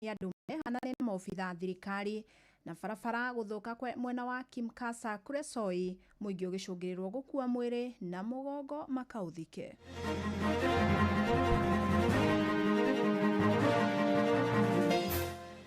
Andũ mehanane na maobitha thirikari na barabara gũthũka mwena wa Kimkasa Kuresoi, mũingĩ ũgĩcũngĩrĩrwo gũkua mwĩrĩ na mũgongo makaũthike.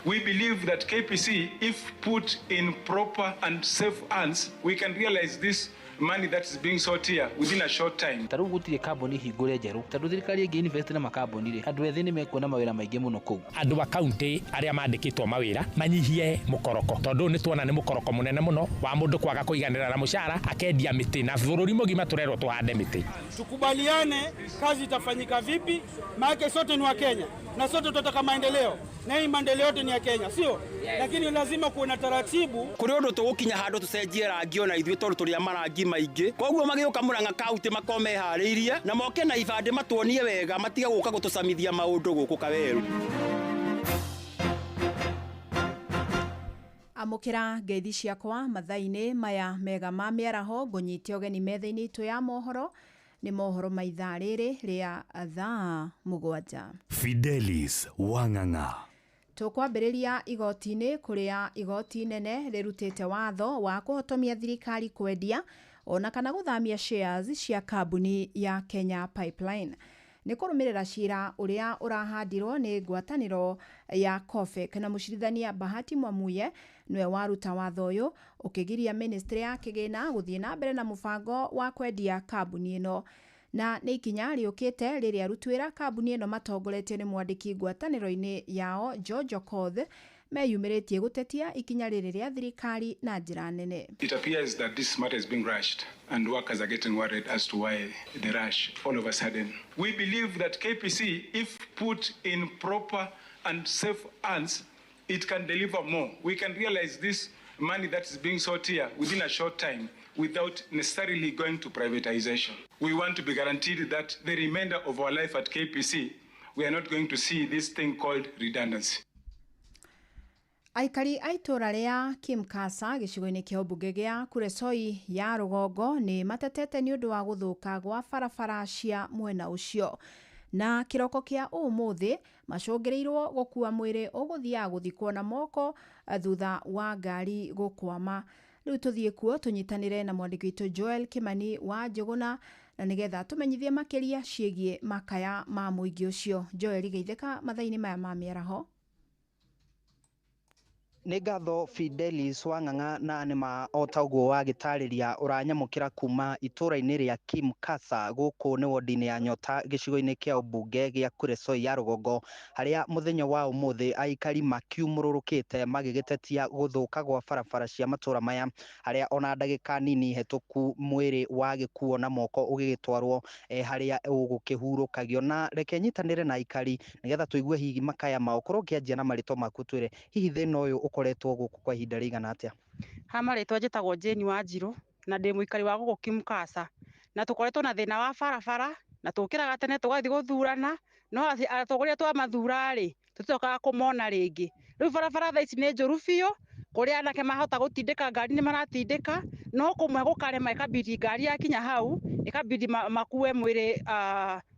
We believe that KPC, if put in proper and safe hands, we can realize this money that is being sought here within a short time. Ta rĩu gũtirĩ kambuni hingũre njerũ, tondũ thirikari ĩngĩ invest na makambuni rĩ, andũ ethĩ nĩ mekuona mawĩra maingĩ mũno kũu. Andũ a kaunti arĩa mandĩkĩtwo mawĩra manyihie mũkoroko, tondũ nĩ tuona nĩ mũkoroko mũnene mũno wa mũndũ kwaga kũiganĩra na mũcara akendia mĩtĩ, na bũrũri mũgima tũrerwo tũhande mĩtĩ. Tukubaliane kazi itafanyika vipi, maana sote ni wa Kenya na sote tunataka maendeleo, na hii maendeleo yote ni ya Kenya, sio? Yes. Lakini lazima kuwe na taratibu. Kuri undu tugukinya handu tucenjie rangi ona ithuĩ tondu tũrĩ a marangi maingĩ, koguo magĩũka Murang'a kaunti makorwo meharĩirie na moke na ibandĩ matuonie wega, matige gũka gũtũcamithia maũndũ gũkũ Kaweru. Amũkĩra ngeithi ciakwa mathaa-inĩ maya mega ma mĩaraho, ngũnyite ũgeni metha-inĩ itũ ya mohoro. Nĩ mohoro ma ithaa rĩrĩ rĩa thaa 7. Fidelis Wang'ang'a. Tũkwambĩrĩria igoti-inĩ, kũrĩa igoti nene rĩrutĩte watho wa kũhotomia thirikari kwendia ona kana gũthamia shares cia kambuni ya Kenya Pipeline. Nĩ kũrũmĩrĩra cira ũrĩa ũrahandirwo nĩ ngwatanĩro ya COFEC, na mũcirithania Bahati Mwamuye nĩwe waruta watho ũyũ ũkĩgiria ministry ya kĩgĩna gũthiĩ na mbere na mũbango wa kwendia kambuni ĩno. Na nĩ ikinya rĩũkĩte rĩrĩa aruti wĩra kambuni ĩno matongoretio nĩ mwandĩki ngwatanĩro-inĩ yao George Okoth meyumĩrĩtie gũtetia ikinya rĩrĩ rĩa thirikari na njĩra nene. It appears that this matter is being rushed and workers are getting worried as to why the rush all of a sudden. We believe that KPC, if put in proper and safe hands, it can deliver more. We can realize this money that is being sought here within a short time without necessarily going to privatization. We want to be guaranteed that the remainder of our life at KPC, we are not going to see this thing called redundancy. Aikari a itũũra rĩa Kimkasa gĩcigo-inĩ kĩa ũmbunge gĩa Kuresoi ya rũgongo nĩ matetete nĩ ũndũ wa gũthũka gwa barabara cia mwena ũcio. Na kĩroko kĩa ũmũthĩ macũngĩrĩirwo gũkua mwĩrĩ ũgũthiaga gũthikwo na moko thutha wa ngari gũkwama. Rĩu tũthiĩ kuo tũnyitanĩre na mwandĩki witũ Joel Kimani wa Njũgũna, na nĩgetha tũmenyithie makĩria ciĩgiĩ makaya ma mũingĩ ũcio. Joel, geithĩka mathaa-inĩ maya ma mĩaraho. Nĩ ngatho Fidelis Wang'ang'a, na nĩ ma o ta ũguo wagĩtarĩria ũranyamũkĩra kuma itũũra-inĩ rĩa Kimkasa gũkũ nĩ wodi-inĩ ya Nyota gĩcigo-inĩ kĩa ũmbunge gĩa Kuresoi ya rũgongo, harĩa mũthenya wa ũmũthĩ aikari makiumũrũrũkĩte magĩgĩtetia gũthũka gwa barabara cia matũũra maya, harĩa ona ndagĩka nini hetũku mwĩrĩ wa gĩkuo na moko ũgĩgĩtwarwo harĩa ũgũkĩhurũkagio. Na reke nyitanĩre na aikari nĩgetha tũigue hihi makaya mao. Korwo ũkĩanjia na marĩtwa maku, twĩre hihi thĩna ũyũ ũkoretwo gũkũ kwa ihinda rĩigana atĩa? Ha marĩtwa njĩtagwo Jane Wanjirũ na ndĩ mũikari wa gũkũ Kimkasa, na tũkoretwo na thĩna wa barabara, na tũkĩraga tene tũgathiĩ gũthurana, no atongoria twamathura rĩ tũticokaga kũmona rĩngĩ. Rĩu barabara thaa ici nĩ njũru biũ, kũrĩa anake mahota gũtindĩka ngari nĩ maratindĩka, no kũmwe gũkarema, ĩkabidi ngari yakinya hau ĩkabidi makue mwĩrĩ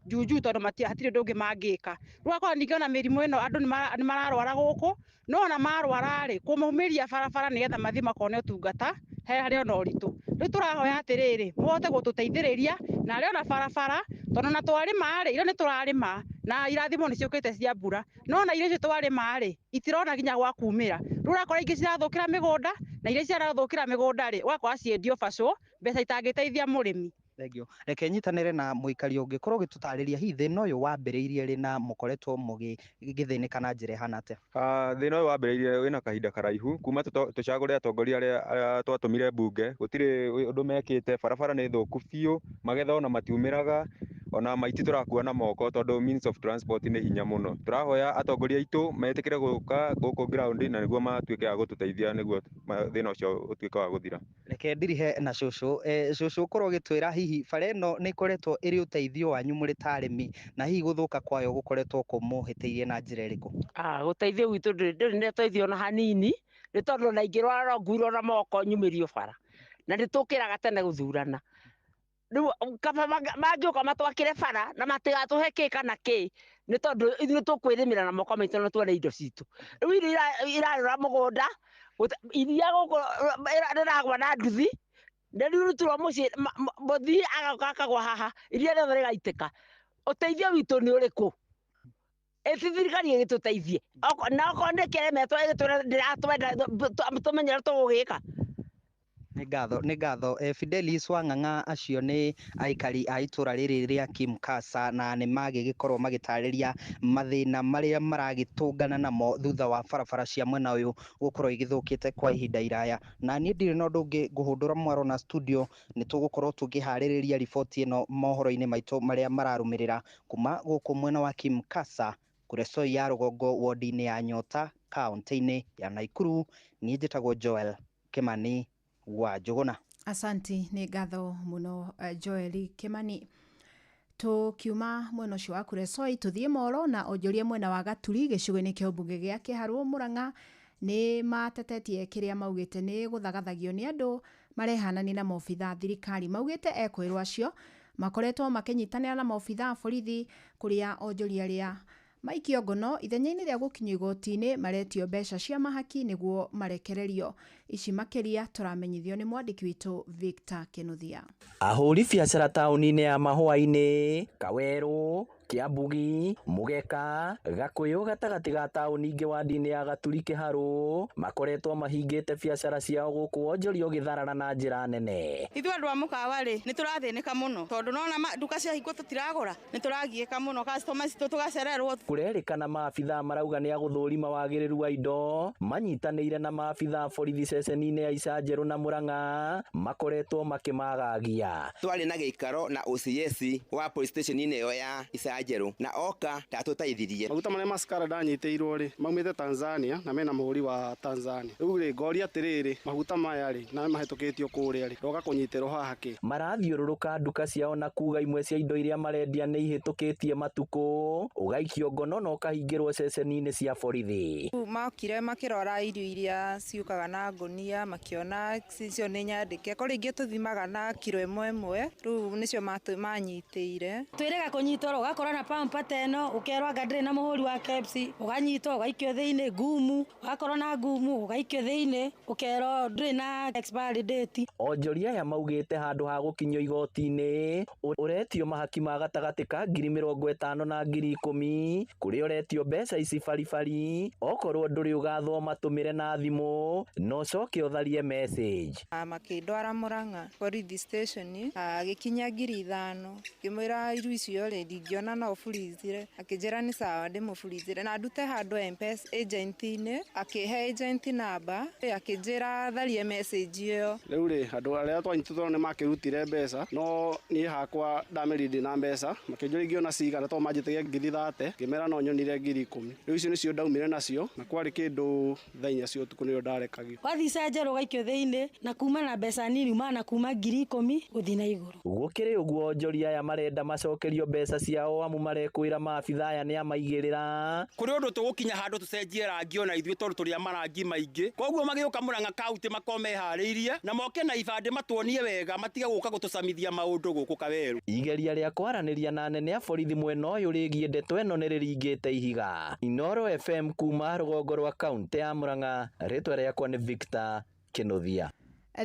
juju, tondũ hatirĩ ũndũ ũngĩ mangĩka. Rĩu akorwo ningĩ ona mĩrimũ ĩno andũ nĩ mararwara gũkũ, no ona marwara rĩ kũmaumĩria barabara nĩgetha mathiĩ makone ũtungata he harĩ ona ũritũ. Rĩu tũrahoya atĩrĩrĩ, mũhote gũtũteithĩrĩria na arĩa ona barabara, tondũ ona twarĩma rĩ, irio nĩ tũrarĩma na irathimo nĩ ciũkĩte cia mbura, no ona irio icio twarĩma rĩ itirona nginya gwa kumĩra. Rĩu ũrakora ingĩ cirathũkĩra mĩgũnda, na iria cirathũkĩra mĩgũnda rĩ ũgakora ciendio bacũ mbeca itangĩteithia mũrĩmi. Thengiũ. Reke nyitanĩre na mũikari ũngĩ, korwo ũgĩtũtarĩria hihi thĩna ũyũ wambĩrĩirie rĩ na mũkoretwo mũgĩthĩnĩka na njĩra ĩhana atĩa? Thĩna ũyũ wambĩrĩirie wĩna kahinda karaihu kuma tũcagũre atongoria arĩa twatũmire mbunge, gũtirĩ ũndũ mekĩte. Barabara nĩ thũku biũ, magetha ona matiumĩraga, ona maiti tũrakua na moko tondũ means of transport nĩ hinya mũno. Tũrahoya atongoria aitũ metĩkĩre gũka gũkũ ground na nĩguo matuĩke a gũtũteithia nĩguo thĩna ũcio ũtuĩke wa gũthira. Reke ndirihe na cũcũ. Cũcũ, ũkorwo ũgĩtwĩra hihi bara ĩno nĩ ĩkoretwo ĩrĩ ũteithio wanyu mũrĩ ta arĩmi, na hihi gũthũka kwayo gũkoretwo kũmũhĩtĩirie na njĩra ĩrĩkũ? Gũteithio gwitũ ndũrĩ na ũteithio ona hanini, nĩ tondũ ona ingĩrwara no nguirwo na moko nyumĩrio bara, na nĩ tũkĩraga tene gũthurana. Rĩu kaba mangĩũka matwakĩre bara na matigatũhe kĩ kana kĩ, nĩ tondũ ithuĩ tũkwĩrĩmĩra na moko maitũ na tuone indo citũ. Rĩu irio irarũra mũgũnda, iria gũkũ rĩragwa na nduthi, na rĩu rutirwo mũciĩ mũthii agoka akagwa haha, iria rĩothe rĩgaitĩka. Ũteithio witũ nĩ ũrĩkũ? Ĩti thirikari ĩgĩtũteithie. Na okorwo nĩ kĩremetwo ĩgĩtwĩra ndĩratwenda tũmenye ũrĩa tũgũgĩka. Nĩ ngatho Fidelis Wang'ang'a, acio nĩ aikari a itũra rĩrĩ rĩa Kimkasa, na nĩ magĩgĩkorwo magĩtarĩria mathĩna marĩa maragĩtũngana namo thutha wa barabara cia mwena ũyũ gũkorwo igĩthũkĩte kwa ihinda iraya. Na niĩ ndirĩ na ũndũ ũngĩ ngũhũndũra mwaro na studio, nĩ tũgũkorwo tũkĩharĩrĩria riboti ĩno mohoro-inĩ maitũ marĩa mararũmĩrĩra kuma gũkũ mwena wa Kimkasa, Kuresoi ya rũgongo, wodi-inĩ ya Nyota, kaunti-inĩ ya Nakuru. Niĩ njĩtagwo Joel Kimani wa Njũgũna. Asanti, nĩ ngatho mũno Joel Kimani. Tũkiuma mwena ũcio wa Kuresoi tũthiĩ Moro na onjoria mwena wa Gaturi gĩcigo-inĩ kĩa ũmbunge gĩa Kĩharũ Mũrang'a nĩ matetetie kĩrĩa maugĩte nĩ gũthagathagio nĩ andũ marehanania na maobitha thirikari. Maugĩte ekwĩrwo acio makoretwo makĩnyitanĩra na maobitha a borithi kũrĩa onjoria arĩa maikio ngono ithenya-inĩ rĩa gũkinyio igoti-inĩ maretio mbeca cia mahaki nĩguo marekererio. Ici makĩria tũramenyithio nĩ mwandĩki witũ Victor Kinuthia. Ahũri biacara taũni-inĩ ya Mahũa-inĩ, Kawerũ, Kĩambugi, Mũgeka, Gakũyũ gatagatĩ ga taũni ingĩ wadi-inĩ ya Gaturi Kĩharũ makoretwo mahingĩte biacara ciao gũkũ wonjoria ũgĩtharara na njĩra nene. Ithuĩ andũ a mũkawa rĩ, nĩ tũrathĩnĩka mũno tondũ nona nduka ciahingwo tũtiragũra, nĩ tũragiĩka mũno, customer citũ tũgacererwo. Kũrerĩkana maabithaa marauga nĩ agũthũrima wagĩrĩru wa indo manyitanĩire na maabithaa a borithi ceceni-inĩ ya Icanjerũ na Mũrang'a makoretwo makĩmagagia. Twarĩ na gĩikaro na OCS wa police station-inĩ ĩyo ya Icanjerũ na oka ndatũteithirie. Maguta marĩa mascara ndanyitĩirwo rĩ maumĩte Tanzania na mena mũhũri wa Tanzania. Rĩu rĩ ngoria atĩrĩrĩ, maguta maya rĩ na mahĩtũkĩtio kũrĩa rĩ ndoka kũnyitĩrwo haha kĩ? Marathiũrũrũka nduka ciao na kuga imwe cia indo iria marendia nĩ ihĩtũkĩtie matukũ, ũgaikio ngono na ũkahingĩrwo ceceni-inĩ cia borithi. Makire makĩrora irio iria ciũkaga na ngũnia makĩona icio nĩ nyandĩke, ko rĩngĩ tũthimaga na kiro ĩmwe ĩmwe, rĩu nĩcio manyitĩire. Twĩrĩga kũnyitwo ũgakora na pampa teno ũkerwo anga ndĩrĩ na mũhũri wa KEBS, ũganyitwo ũgaikio thĩinĩ ngumu, ũgakorwo na ngumu ũgaikio thĩinĩ ũkerwo ndũrĩ na expiry date. Onjoria aya maugĩte handũ ha gũkinyio igoti-inĩ ũretio mahaki ma gatagatĩ ka 50,000 na 10,000 kũrĩa ũretio mbeca ici baribari, okorwo ndũrĩ ũgathwo matũmĩre na thimũ na ũcoke ũtharie message. Makĩndwara Mũrang'a borithi station, agĩkinya 5,000 ngĩmwĩra irio icio rĩ ndingĩona no ũburizire, akĩnjĩra nĩ sawa ndĩmũburizire na ndute handũ M-Pesa agent-inĩ, akĩhe agent namba akĩnjĩra tharie message ĩyo. Rĩu rĩ andũ arĩa twanyitĩtwo nĩ makĩrutire mbeca, no niĩ hakwa ndamĩrindi na mbeca, makĩnjũria ingĩona cigana tondũ manjĩtagia 30,000, ngĩmera no nyonire 10,000. Rĩu icio nĩcio ndaumire nacio na kwarĩ kĩndũ thaa inya cia ũtukũ nĩrĩo ndarekagio. Wathiĩ Icanjerũ ũgaikio thĩinĩ na kuma na mbeca nini umaga na kuma 10,000 gũthiĩ na igũrũ. Gũkĩrĩ ũguo onjoria aya marenda macokerio mbeca ciao amu marekwĩra maabitha aya nĩ amaigĩrĩra. Kũrĩ ũndũ tũgũkinya handũ tũcenjie rangi ona ithuĩ tondũ tũrĩ a marangi maingĩ, koguo magĩũka Mũrang'a kaunti makorwo meharĩirie na moke na ibandĩ matuonie wega, matige gũka gũtũcamithia maũndũ gũkũ Kawerũ. Igeria rĩa kwaranĩria na anene a borithi mwena ũyũ rĩgiĩ ndeto ĩno nĩ rĩringĩte ihiga. Inooro FM kuma rũgongo rwa kaunti ya Mũrang'a, rĩtwa rĩakwa nĩ Victor Kinuthia.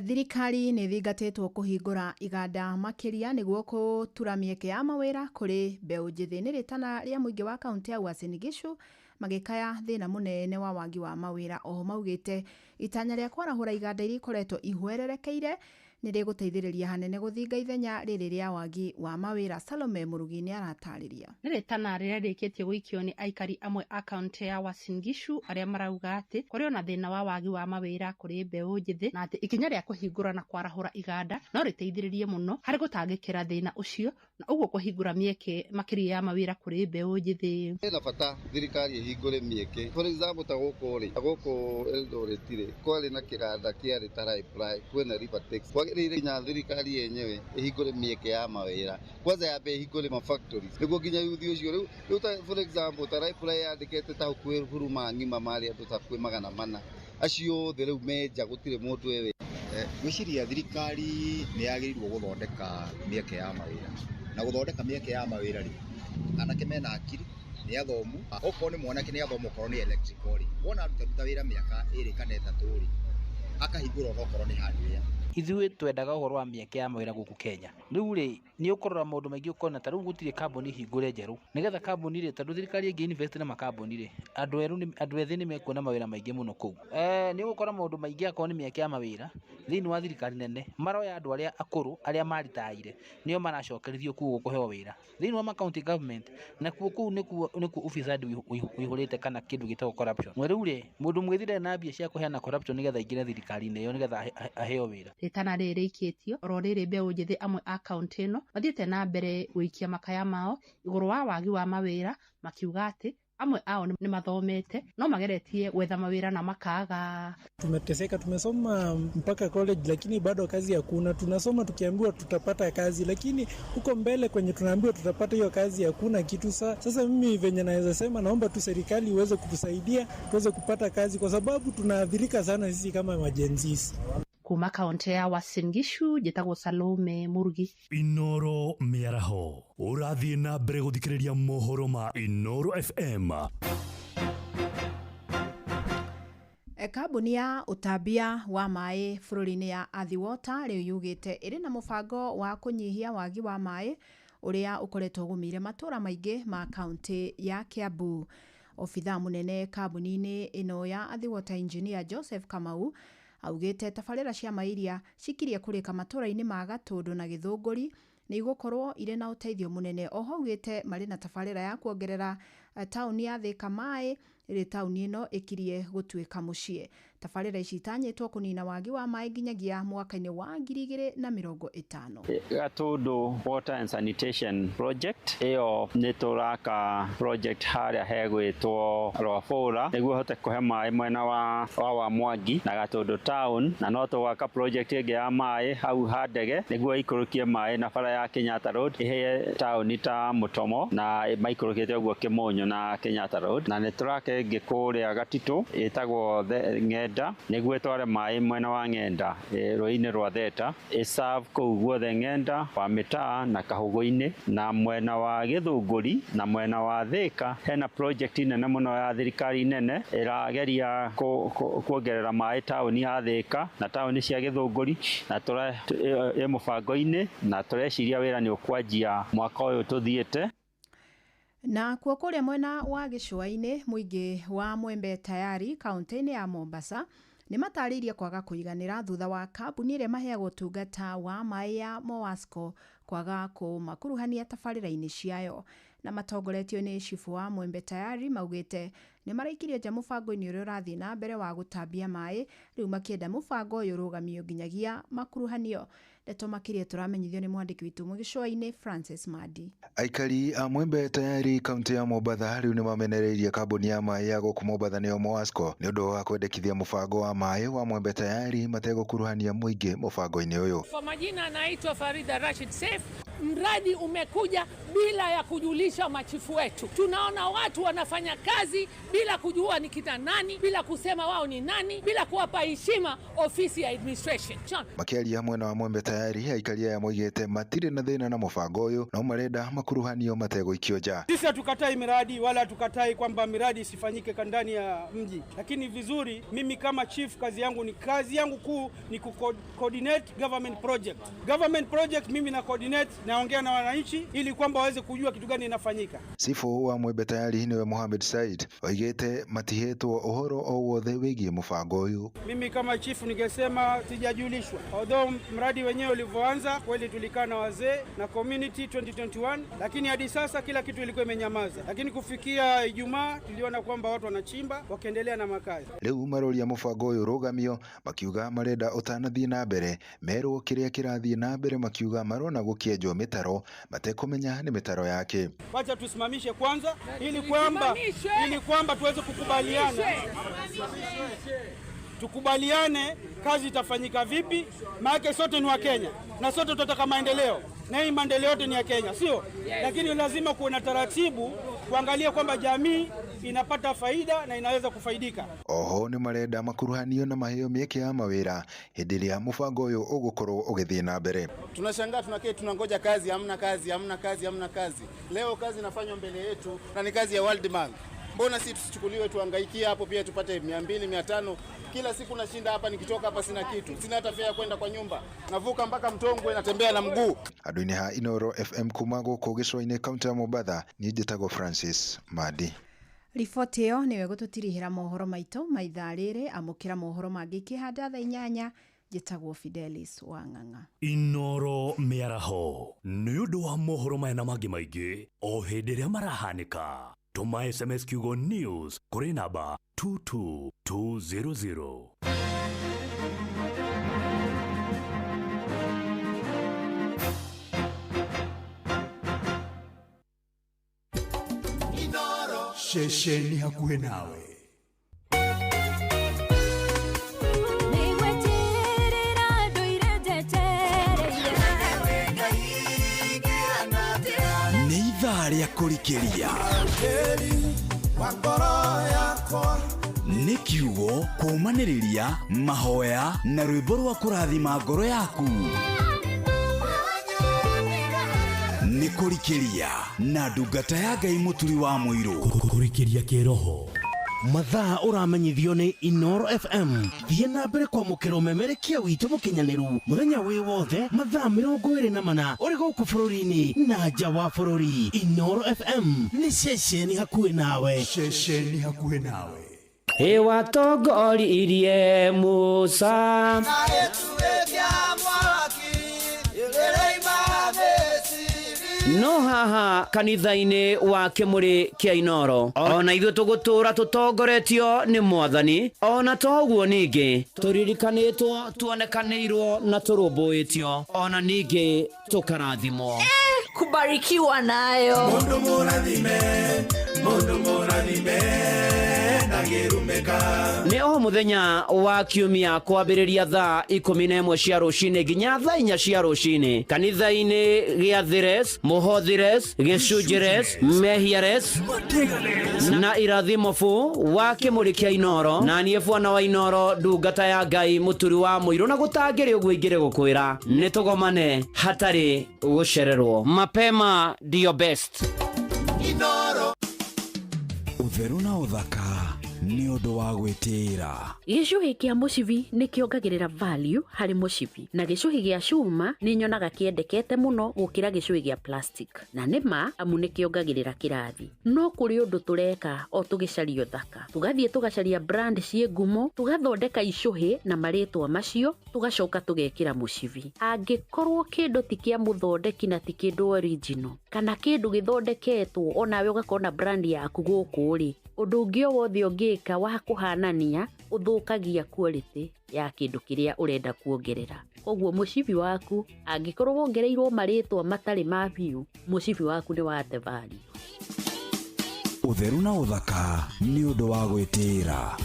Thirikari nĩ ĩthingatĩtwo kũhingũra iganda makĩria nĩguo gũtura mĩeke ya mawĩra kũrĩ mbeũ njĩthĩ. Nĩ rĩtana rĩa mũingĩ wa kaunti ya Uasin Gishu magĩkaya thĩna mũnene wa wagi wa mawĩra. Oho maugĩte itanya rĩa kwarahũra iganda iria ikoretwo ihwererekeire nĩ rĩgũteithĩrĩria hanene gũthinga ithenya rĩrĩ rĩa wagi wa mawĩra. Salome Mũrugi nĩ aratarĩria. Nĩ rĩtana rĩrĩa rĩrĩkĩtie gũikio nĩ aikari amwe a kaunti ya Uasin Gishu arĩa marauga atĩ kũrĩ ona thĩna wa wagi wa mawĩra kũrĩ mbeũ njĩthĩ, na atĩ ikinya rĩa kũhingũra na kwarahũra iganda no rĩteithĩrĩrie mũno harĩ gũtangĩkĩra thĩna ũcio na ũguo kũhingũra mĩeke makĩria ya mawĩra kũrĩ mbeũ njĩthĩ. Ĩna bata thirikari ĩhingũre mĩeke, for example ta gũkũ rĩ, gũkũ Eldoret rĩ kwarĩ na kĩganda kĩarĩ ta Raiply, kwĩna Rivertex, kwagĩrĩire nginya thirikari yenyewe ĩhingũre mĩeke ya mawĩra, kwanza yambe ĩhingũre ma factories nĩguo nginya yuthi ũcio rĩu ta for example ta Raiply yandĩkĩte ta hakuhĩ huruma ng'ima marĩ andũ ta hakuhĩ 400, acio othe rĩu menja gũtirĩ mũndũ ewe. Ngwĩciria thirikari nĩ yagĩrĩirwo gũthondeka mĩeke ya mawĩra, na gũthondeka mĩeke ya mawĩra rĩ, anake mena akiri nĩ athomu, okorwo nĩ mwanake nĩ athomu, okorwo nĩ electrical rĩ, wona arutaruta wĩra mĩaka 2 kana 3 rĩ, akahingũra onokorwo nĩ hardware. Ithuĩ twendaga ũhoro wa mĩeke ya mawĩra gũkũ Kenya. Rĩu rĩ, nĩ ũkũrora maũndũ maingĩ ũkona ta rĩu gũtirĩ kambuni hingũre njerũ. Nĩgetha kambuni rĩ, tondũ thirikari ĩngĩ invest na makambuni rĩ, andũ erũ andũ ethĩ nĩ mekuona mawĩra maingĩ mũno kũu. Nĩ ũgũkora maũndũ maingĩ akorwo nĩ mĩeke ya mawĩra thĩinĩ wa thirikari nene, maroya andũ arĩa akũrũ arĩa maritaire nĩo maracokerithio kũu kũheo wĩra. Thĩinĩ wa ma county government nakuo kũu nĩkuo ufisadi ũihũrĩte kana kĩndũ gĩtagwo corruption. Rĩu rĩ, mũndũ mwĩthĩ ndarĩ na mbia cia kũheana corruption nĩgetha aingĩre thirikari-inĩ ĩyo nĩgetha aheo wĩra. Rĩtana rĩrĩ rĩikĩtio oro rĩrĩ mbeũ njĩthĩ amwe a kaũntĩ ĩno mathiĩte na mbere gũikia makaya mao igũrũ wa wagi wa mawĩra, makiuga atĩ amwe ao nĩ mathomete no mageretie gwetha mawĩra na makaga. Tumeteseka, tumesoma mpaka college lakini bado kazi hakuna. Tunasoma tukiambiwa tutapata kazi, lakini huko mbele kwenye tunaambiwa tutapata hiyo kazi hakuna kitu. Sasa mimi venye naweza sema, naomba tu serikali iweze kutusaidia tuweze kupata kazi, kwa sababu tunaathirika sana sisi kama majenzisi. Kuma kaunti ya Uasin Gishu njĩtagwo Salome Murugi. Inoro mĩaraho ũrathiĩ na mbere gũthikĩrĩria mohoro ma Inoro FM. Kambuni ya ũtambia wa maĩ bũrũri-inĩ ya Athi Water rĩu yugĩte ĩrĩ na mũbango wa kũnyihia wagi wa maĩ ũrĩa ũkoretwo ũgũmĩire matũũra maingĩ ma kaunti ya Kiambu. Obithaa mũnene kambuni-inĩ ĩno ya Athi Water Engineer Joseph Kamau augĩte tabarĩra cia maĩ iria cikirie kũrĩka matũũra-inĩ ma Gatũndũ na Gĩthũngũri nĩ igũkorwo irĩ na ũteithio mũnene. Oho augĩte marĩ na tabarĩra ya kuongerera taũni ya Thika maĩ ĩrĩ taũni ĩno ĩkirie gũtuĩka mũciĩ. Tabarĩra ici itanyĩtwo kũnina wagi wa maĩ nginyagia mwaka-inĩ wa 2050. Gatũndũ Water and Sanitation Project ĩyo nĩ tũraka project harĩa hegwĩtwo Rwabũra nĩguo hote kũhe maĩ mwena wa Mwangi na Gatũndũ town, na no tũgwaka project ĩngĩ ya maĩ hau ha ndege nĩguo ĩikũrũkie maĩ na bara ya Kenyatta Road ĩhe taũni ta Mũtomo na maikũrũkĩte ũguo Kĩmũnyũ na Kenyatta Road, na nĩ tũraka ĩngĩ kũrĩa Gatitũ ĩtagwo Ng'enda nĩguo ĩtware maĩ mwena wa Ng'enda rũĩ-inĩ rwa Theta ĩserve kũu guothe Ng'enda wa Mĩtaa na Kahũgũ-inĩ, na mwena wa Gĩthũngũri na mwena wa Thika hena project nene mũno ya thirikari nene ĩrageria kuongerera maĩ taũni ya Thika na taũni cia Gĩthũngũri, na ĩ mũbango-inĩ na tũreciria wĩra nĩ ũkwanjia mwaka ũyũ tũthiĩte. Na kuo kũrĩa mwena wa gĩcũa-inĩ mũingĩ wa Mwembe Tayari kaunti-inĩ ya Mombasa nĩ matarĩirie kwaga kũiganĩra thutha wa kambuni ĩrĩa maheagwo ũtungata wa maĩ ya Mowasco kwaga kũmakuruhania tabarĩra-inĩ ciayo. Na matongoretio nĩ cibũ wa Mwembe Tayari maugĩte nĩ maraikirie nja mũbango-inĩ ũrĩa ũrathiĩ na mbere wa gũtambia maĩ, rĩu makĩenda mũbango ũyũ ũrũgamio nginyagia makuruhanio. Ndeto makĩria tũramenyithio nĩ mwandĩki witũ mũgĩcũa-inĩ Francis Madi. Aikari a Mwembe Tayari kaunti ya Mombatha rĩu nĩ mamenereirie kambuni ya maĩ ya gũkũ Mombatha nĩyo Mowasco nĩ ũndũ wa kwendekithia mũbango wa maĩ wa Mwembe Tayari mategũkuruhania mũingĩ mũbango-inĩ ũyũ. Kwa majina anaitwa Farida Rashid Saif. Mradi umekuja bila ya kujulisha machifu wetu. Tunaona watu wanafanya kazi bila kujua ni kina nani, bila kusema wao ni nani, bila kuwapa heshima ofisi ya administration. Makĩaria mwena wa Mwembe Tayari aikari aya moigĩte matirĩ na thĩna na mũbango ũyũ no marenda makuruhanio mategũikio nja. Sisi hatukatai miradi wala hatukatai kwamba miradi isifanyike ndani ya mji, lakini vizuri, mimi kama chief kazi yangu kuu ni ku coordinate government project. Government project mimi na coordinate, naongea na wananchi ili kwamba waweze kujua kitu gani inafanyika. Cibũ wa Mwembe Tayari niwe Mohamed Said oigĩte matihetwo ũhoro o wothe wĩgiĩ mũbango ũyũ. Mimi kama chief ningesema sijajulishwa. Although mradi wenyewe ulivyoanza kweli tulikaa na wazee na community 2021, lakini hadi sasa kila kitu ilikuwa imenyamaza. Lakini kufikia Ijumaa tuliona kwamba watu wanachimba wakiendelea na makazi. Rĩu maroria mũbango ũyũ rũgamio makiuga marenda ũtanathiĩ na mbere merwo kĩrĩa kĩrathiĩ na mbere, makiuga marona gũkĩenjwo mĩtaro matekũmenya nĩ mĩtaro yake. Wacha tusimamishe kwanza ili kwamba tuweze kukubaliana. Tukubaliane kazi itafanyika vipi, maana sote ni wa Kenya na sote tutataka maendeleo, na hii maendeleo yote ni ya Kenya, sio? Lakini lazima kuwe na taratibu, kuangalia kwamba jamii inapata faida na inaweza kufaidika. Oho nĩ marenda makuruhanio na maheo mĩeke ya mawĩra hĩndĩ ĩrĩa mũbango ũyũ ũgũkorwo ũgĩthiĩ na mbere. Tunashangaa tunaketi tunangoja kazi, hamna kazi, hamna kazi, hamna kazi. Leo kazi inafanywa mbele yetu na ni kazi ya World Bank. Mbona si tusichukuliwe tuhangaikie hapo pia tupate 200, 500? Kila siku nashinda hapa, nikitoka hapa sina kitu, sina hata fare kwenda kwa nyumba, navuka mpaka Mtongwe, natembea na mguu. Andũ-inĩ ha Inooro FM kuma gũkũ gĩcũa-inĩ kaũntĩ ya Mombatha, niĩ njĩtagwo Francis Mandi. Riboti ĩyo nĩyo ĩgũtũtirihĩra mohoro maitũ ma ithaa rĩrĩ. Amũkĩra mohoro mangĩ ikĩhanda thaa 8. Njĩtagwo Fidelis Wang'ang'a. Inooro mĩaraho nĩ ũndũ wa mohoro maya na mangĩ maingĩ o hĩndĩ ĩrĩa marahanĩka. Tũma SMS kiugo news kũrĩ namba 22200. Ceceni hakuhĩ nawe. Nĩ ithaa rĩa kũrikĩria, nĩ kiugo kũũmanĩrĩria, mahoya na rwĩmbo rwa kũrathima ngoro yaku. Nĩ kũrikĩria na ndungata ya Ngai Mũturi wa Mũirũ. Kũrikĩria kĩroho. Mathaa ũramenyithio nĩ Inooro FM. Thiĩ na mbere kwamũkĩra ũmemerekia witũ mũkinyanĩru mũthenya wĩ wothe mathaa 24 ũrĩ gũkũ bũrũri-inĩ na nja wa bũrũri. Inooro FM nĩ ceceni hakuhĩ nawe. Ceceni hakuhĩ nawe. Ĩwatongoririe Musa no haha kanitha-inĩ wa Kĩmũrĩ kĩa Inooro ona ithuĩ tũgũtũra tũtongoretio nĩ Mwathani, ona to ũguo ningĩ tũririkanĩtwo, tuonekanĩirwo na tũrũmbũĩtio, ona ningĩ tũkarathimwo. Kubarikiwa nayo. Mundu mũrathime, mundu mũrathime ndangĩrumĩka. Nĩ o mũthenya wa kiumia kwambĩrĩria thaa 11 cia rũcinĩ nginya thaa 4 cia rũcinĩ kanitha-inĩ gĩa Thires, Mũhothires, Gĩcunjĩres, Mehiares na Irathimo fu wa Kĩmũrĩ kĩa Inooro. Na niĩ bwana wa Inooro, ndungata ya Ngai Mũturi wa Mũirũ, na gũtangĩrĩ ũguo ingĩrĩ gũkwĩra nĩ tũgomane hatarĩ gũcererwo. Mapema ndio best. Inooro. Ũtheru na ũthaka nĩ ũndũ wa gwĩtĩĩra. Gĩcũhĩ kĩa mũcibi nĩ kĩongagĩrĩra value harĩ mũcibi, na gĩcũhĩ gĩa cuma nĩ nyonaga kĩendekete mũno gũkĩra gĩcũhĩ gĩa plastic, na nĩ ma amu nĩ kĩongagĩrĩra kĩrathi. No kũrĩ ũndũ tũreka o tũgĩcaria ũthaka, tũgathiĩ tũgacaria brand ciĩ ngumo, tũgathondeka icũhĩ na marĩtwa macio, tũgacoka tũgekĩra mũcibi. Angĩkorwo kĩndũ ti kĩa mũthondeki na ti kĩndũ original, kana kĩndũ gĩthondeketwo onawe ũgakorwo na brand yaku gũkũ rĩ, ũndũ ũngĩ o wothe ũngĩka wa kũhanania ũthũkagia quality ya kĩndũ kĩrĩa ũrenda kuongerera. Koguo mũcibi waku angĩkorwo wongereirwo marĩtwa matarĩ ma biũ, mũcibi waku nĩ wate value. Ũtheru na ũthaka nĩ ũndũ wa gwĩtĩĩra.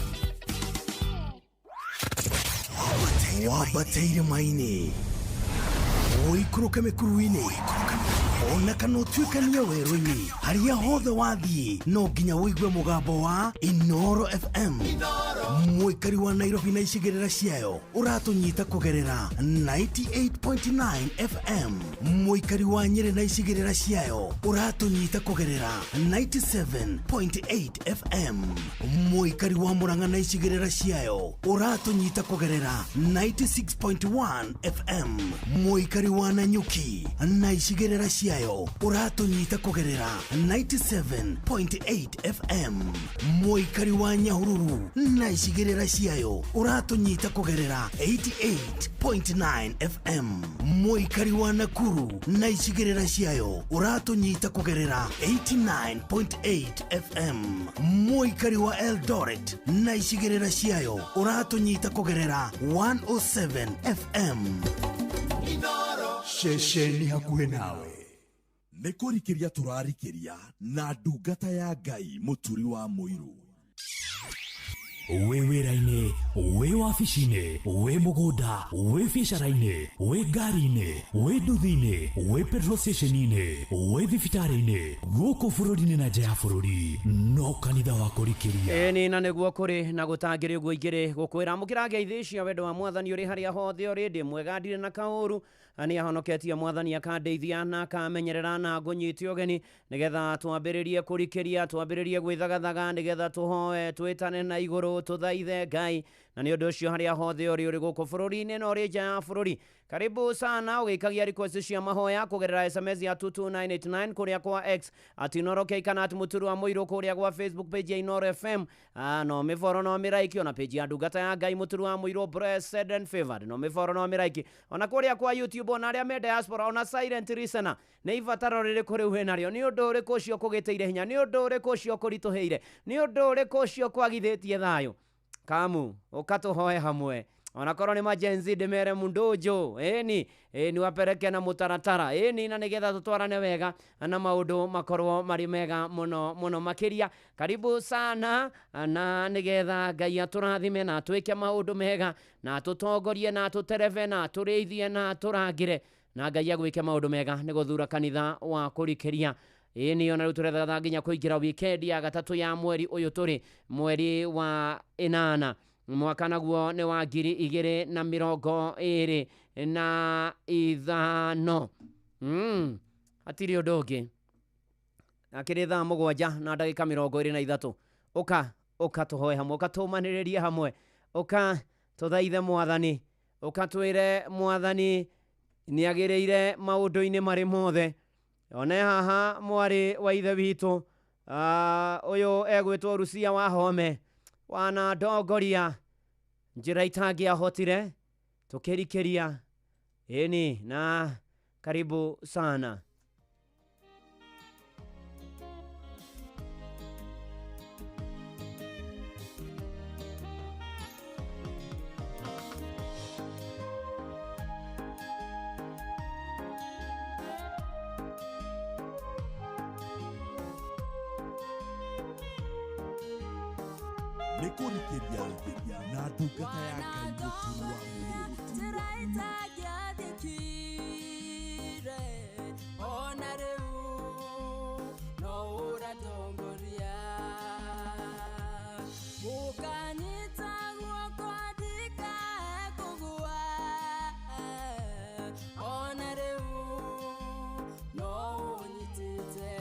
Wambate irĩma-inĩ, ũikũrũke mĩkuru-inĩ, ona kana ũtuĩkanie werũ-inĩ, harĩa hothe wathiĩ no nginya ũigue mũgambo wa Inooro FM. Mũikari wa Nairobi na icigĩrĩra ciayo ũratũnyita kũgerera 98.9 FM. Mũikari wa Nyĩrĩ na icigĩrĩra ciayo ũratũnyita kũgerera 97.8 FM. Mũikari wa Murang'a na icigĩrĩra ciayo ũratũnyita kũgerera 96.1 FM. Mũikari wa Nanyuki na icigĩrĩra ciayo ũratũnyita kũgerera 97.8 FM. Mũikari wa Nyahururu na icigĩrĩra ciayo ũratũnyita kũgerera 88.9 FM. Mũikari wa Nakuru na icigĩrĩra ciayo ũratũnyita kũgerera 89.8 FM. Mũikari wa Eldoret na icigĩrĩra ciayo ũratũnyita kũgerera 107 FM. Ceceni hakuhĩ nawe. Nĩ kũrikĩria tũrarikĩria na ndungata ya Ngai Mũturi wa Mũirũ. Wĩ wĩra-inĩ, Wĩ wabici-inĩ, wĩ mũgũnda, wĩ biacara-inĩ, wĩ ngari-inĩ, wĩ nduthi-inĩ, wĩ petrol station-inĩ, wĩ thibitarĩ-inĩ, gũkũ bũrũri-inĩ na nja ya bũrũri, no kanitha wa kũrikĩria. Ĩni na nĩguo kũrĩ na gũtangĩrĩ ũguo ingĩrĩ gũkwĩra amũkĩra ngeithi cia wendo wa mwathani ũrĩ harĩa hothe ũrĩ ndĩ mwega ndirĩ na kaũru nĩ ahonoketie mwathani akandeithia na akamenyerera na ngũnyite ũgeni nĩgetha twambĩrĩrie kũrikĩria twambĩrĩrie gwĩthagathaga nĩgetha tũhoe twĩtane na igũrũ tũthaithe Ngai na nĩ ũndũ ũcio harĩa hothe ũrĩ ũrĩ gũkũ bũrũri-inĩ na ũrĩ nja ya bũrũri karibu sana ũgĩikagia request cia mahoya kũgerera SMS ya 22989 kũrĩa kwa X at Inooro K kana at Mũturu wa Mũirũ kũrĩa gwa Facebook page ya Inooro FM no mĩboro no mĩraiki ona page ya ndungata ya Ngai Mũturu wa Mũirũ blessed and favored no mĩboro no mĩraiki ona kũrĩa kwa YouTube ona arĩa me diaspora ona silent listener nĩ ibataro rĩrĩkũ rĩu wĩnarĩo nĩ ũndũ ũrĩkũ ũcio kũgĩtĩire hinya nĩ ũndũ ũrĩkũ ũcio kũritũhĩire nĩ ũndũ ũrĩkũ ũcio kwagithĩtie thayũ kamu ũkatũhoe hamwe onakorwo nĩ majenzi ndĩmere mundojo ĩni ĩni wapereke na mũtaratara ĩni na nĩgetha tũtwarane wega na maũndũ makorwo marĩ mega mũno mũno makĩria karibu sana na nĩgetha Ngai atũrathime na atwĩke maũndũ mega na atũtongorie na atũterebe na atũrĩithie na atũrangĩre na Ngai agwĩke maũndũ mega nĩ gũthura kanitha wa kũrikĩria ĩni ona rĩu tũrethagatha nginya kũingĩra weekend ya gatatũ ya mweri ũyũ tũrĩ mweri wa ĩnana mwaka naguo nĩ wa 2025 hatirĩ ũndũ ũngĩ akĩrĩ thaa 7 na ndagĩka 23 ũka ũka tũhoe hamwe ũka tũmanĩrĩrie hamwe ũka tũthaithe mwathani ũka twĩre mwathani nĩagĩrĩire maũndũ-inĩ marĩ mothe one haha mwarĩ wa ithe witũ ũyũ egwĩtwo Rucia wa Home wanandongoria njĩra itangĩahotire tũkĩrikĩria ĩni na karibu sana. Nĩ kũrikĩria na ndungata ya Ngai Mũturu wa Mũirũ. Njĩra itangĩathĩkire ona rĩu no ũratongoria ũkanyita guoko ndikae kũgũa ona rĩu no ũnyitĩte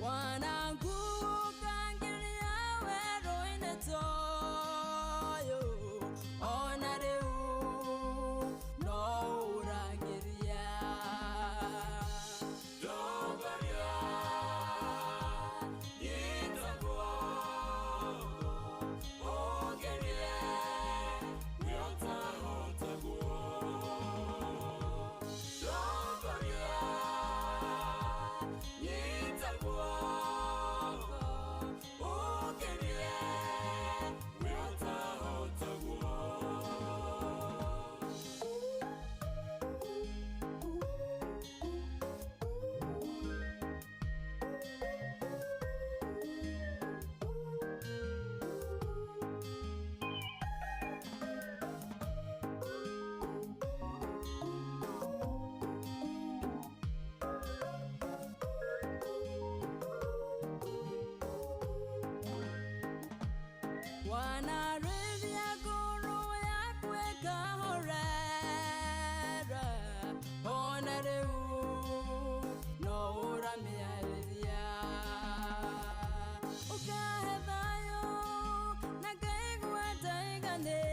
wanangukangiria werũ-inĩ toyũ ona rĩu no ũrangĩria ndongoria nyita guoko ũngerie wĩũtahotagwo ndongoria nyita guoko ũngerie wĩũtahotagwo. Wanarĩithia ngoro yaku ĩkahorera ona rĩu no ũramĩarĩria ũkahe thayũ na ngaigua ndaiganĩra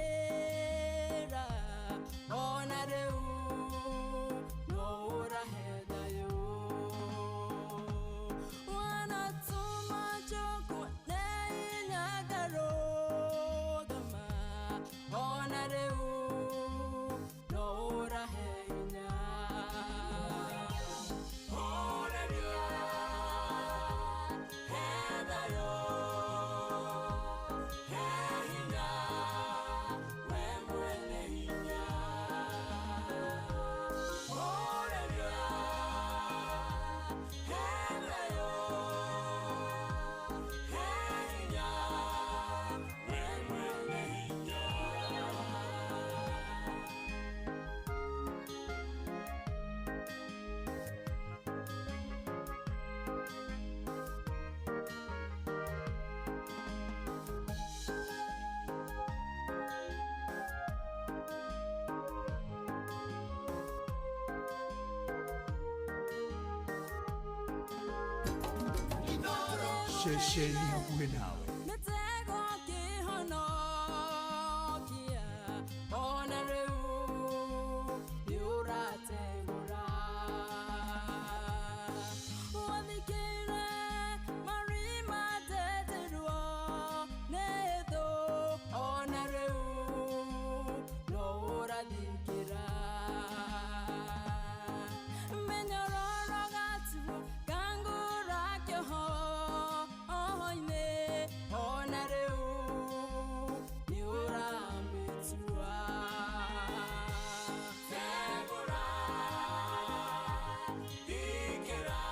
ona rĩu no ũrahe thayũ wanatũma njokwo nĩ hinya ngarũgama ona rĩu no ũrahe hinya horeria he thayũ he hinya we mwene hinya horeria he thayũ he hinya we Ceceni hakuhĩ nawe. Mĩtego kĩhonokia, ona rĩu nĩũrategũra. Wathikĩre marima ndeterwo nĩ thũ, ona rĩu no ũrathikĩra. Mĩnyororo gatuo kangũra kĩoho-inĩ, ona rĩu nĩũramĩtua. Tegũra, thikĩra,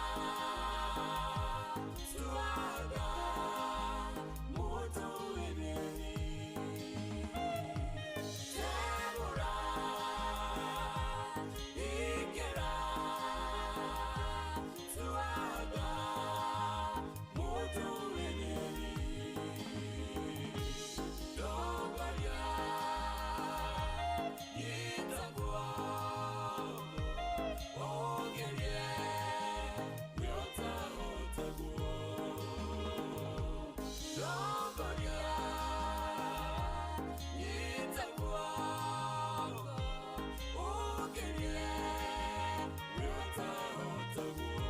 tuaga mũtu wĩthĩ. Tegũra, thikĩra, tuaga mũtu wĩthĩ. Ndongoria, nyita guoko, ũgerie nĩũtahotaguo. Ndongoria, nyita guoko, ũgerie nĩũtahotaguo.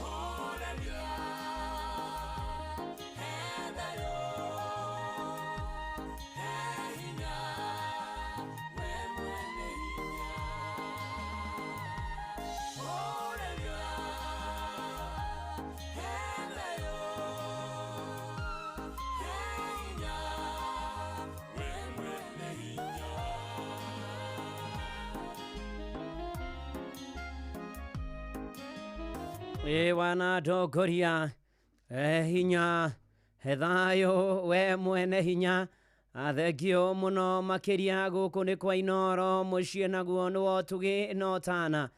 Horeria, he thayũ, he hinya, we mwene hinya. Horeria, he thayũ, he hinya, we mwene hinya. Ĩ wanandongoria hinya he thayũ we mwene hinya thengio mũno makĩria gũkũ nĩ kwa Inoro mũciĩ naguo nĩ wa ũtugi na ũtana.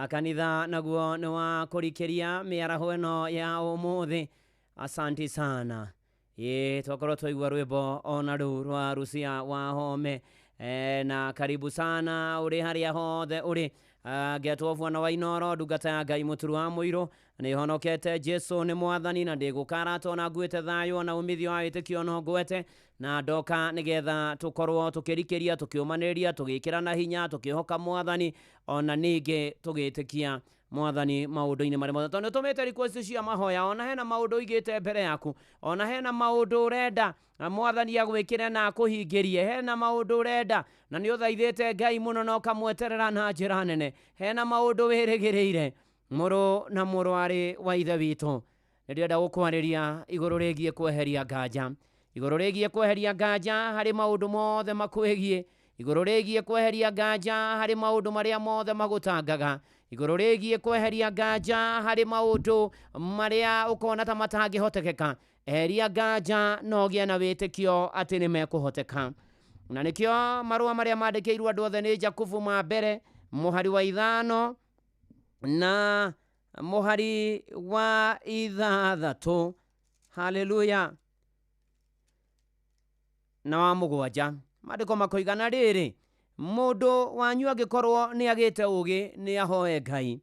Kanitha naguo nĩ wa kũrikĩria mĩaraho ĩno ya ũmũthĩ. Asanti sana. Ĩ twakorwo twaigua rwĩmbo ona rũu rwa Rucia wa Home. Na karibu sana ũrĩ harĩa hothe ũrĩ. Ngetwo bwana wa Inoro ndungata ya Ngai mũturu wa mũirũ nĩ honokete Jesu nĩ mwathani na ndĩgũkarata ona nguĩte thayũ ona umithio wa wĩtĩkio no ngwete na ndoka nĩgetha tũkorwo tũkĩrikĩria tũkĩũmanĩrĩria tũgĩkĩrana hinya tũkĩhoka mwathani ona ningĩ tũgĩtĩkia mwathani maũndũ-inĩ marĩa mothe tondũ nĩũtũmĩte request cia mahoya ona hena maũndũ ũigĩte mbere yaku ona hena maũndũ ũrenda na mwathani agwĩkĩre na akũhingĩrie hena maũndũ ũrenda na nĩ ũthaithĩte Ngai mũno na ũkamweterera na njĩra nene hena maũndũ wĩrĩgĩrĩire mũrũ na mũrwarĩ wa ithe witũ nĩ ndĩrenda gũkwarĩria igũrũ rĩgiĩ kweheria nganja igũrũ rĩgiĩ kweheria nganja harĩ maũndũ mothe makwĩgiĩ igũrũ rĩgiĩ kweheria nganja harĩ maũndũ marĩa mothe magũtangaga igũrũ rĩgiĩ kweheria nganja harĩ maũndũ marĩa ũkona ta matangĩhotekeka eheria nganja na ũgĩe na wĩtĩkio atĩ nĩ mekũhoteka na nĩkĩo marũa marĩa mandĩkĩirwo andũ othe nĩ Jakubu ma mbere mũhari wa 5 na mũhari wa 6 haleluya na wa 7 maandĩko makoigana rĩrĩ mũndũ wanyu angĩkorwo nĩ agĩte ũũgĩ nĩ ahoe Ngai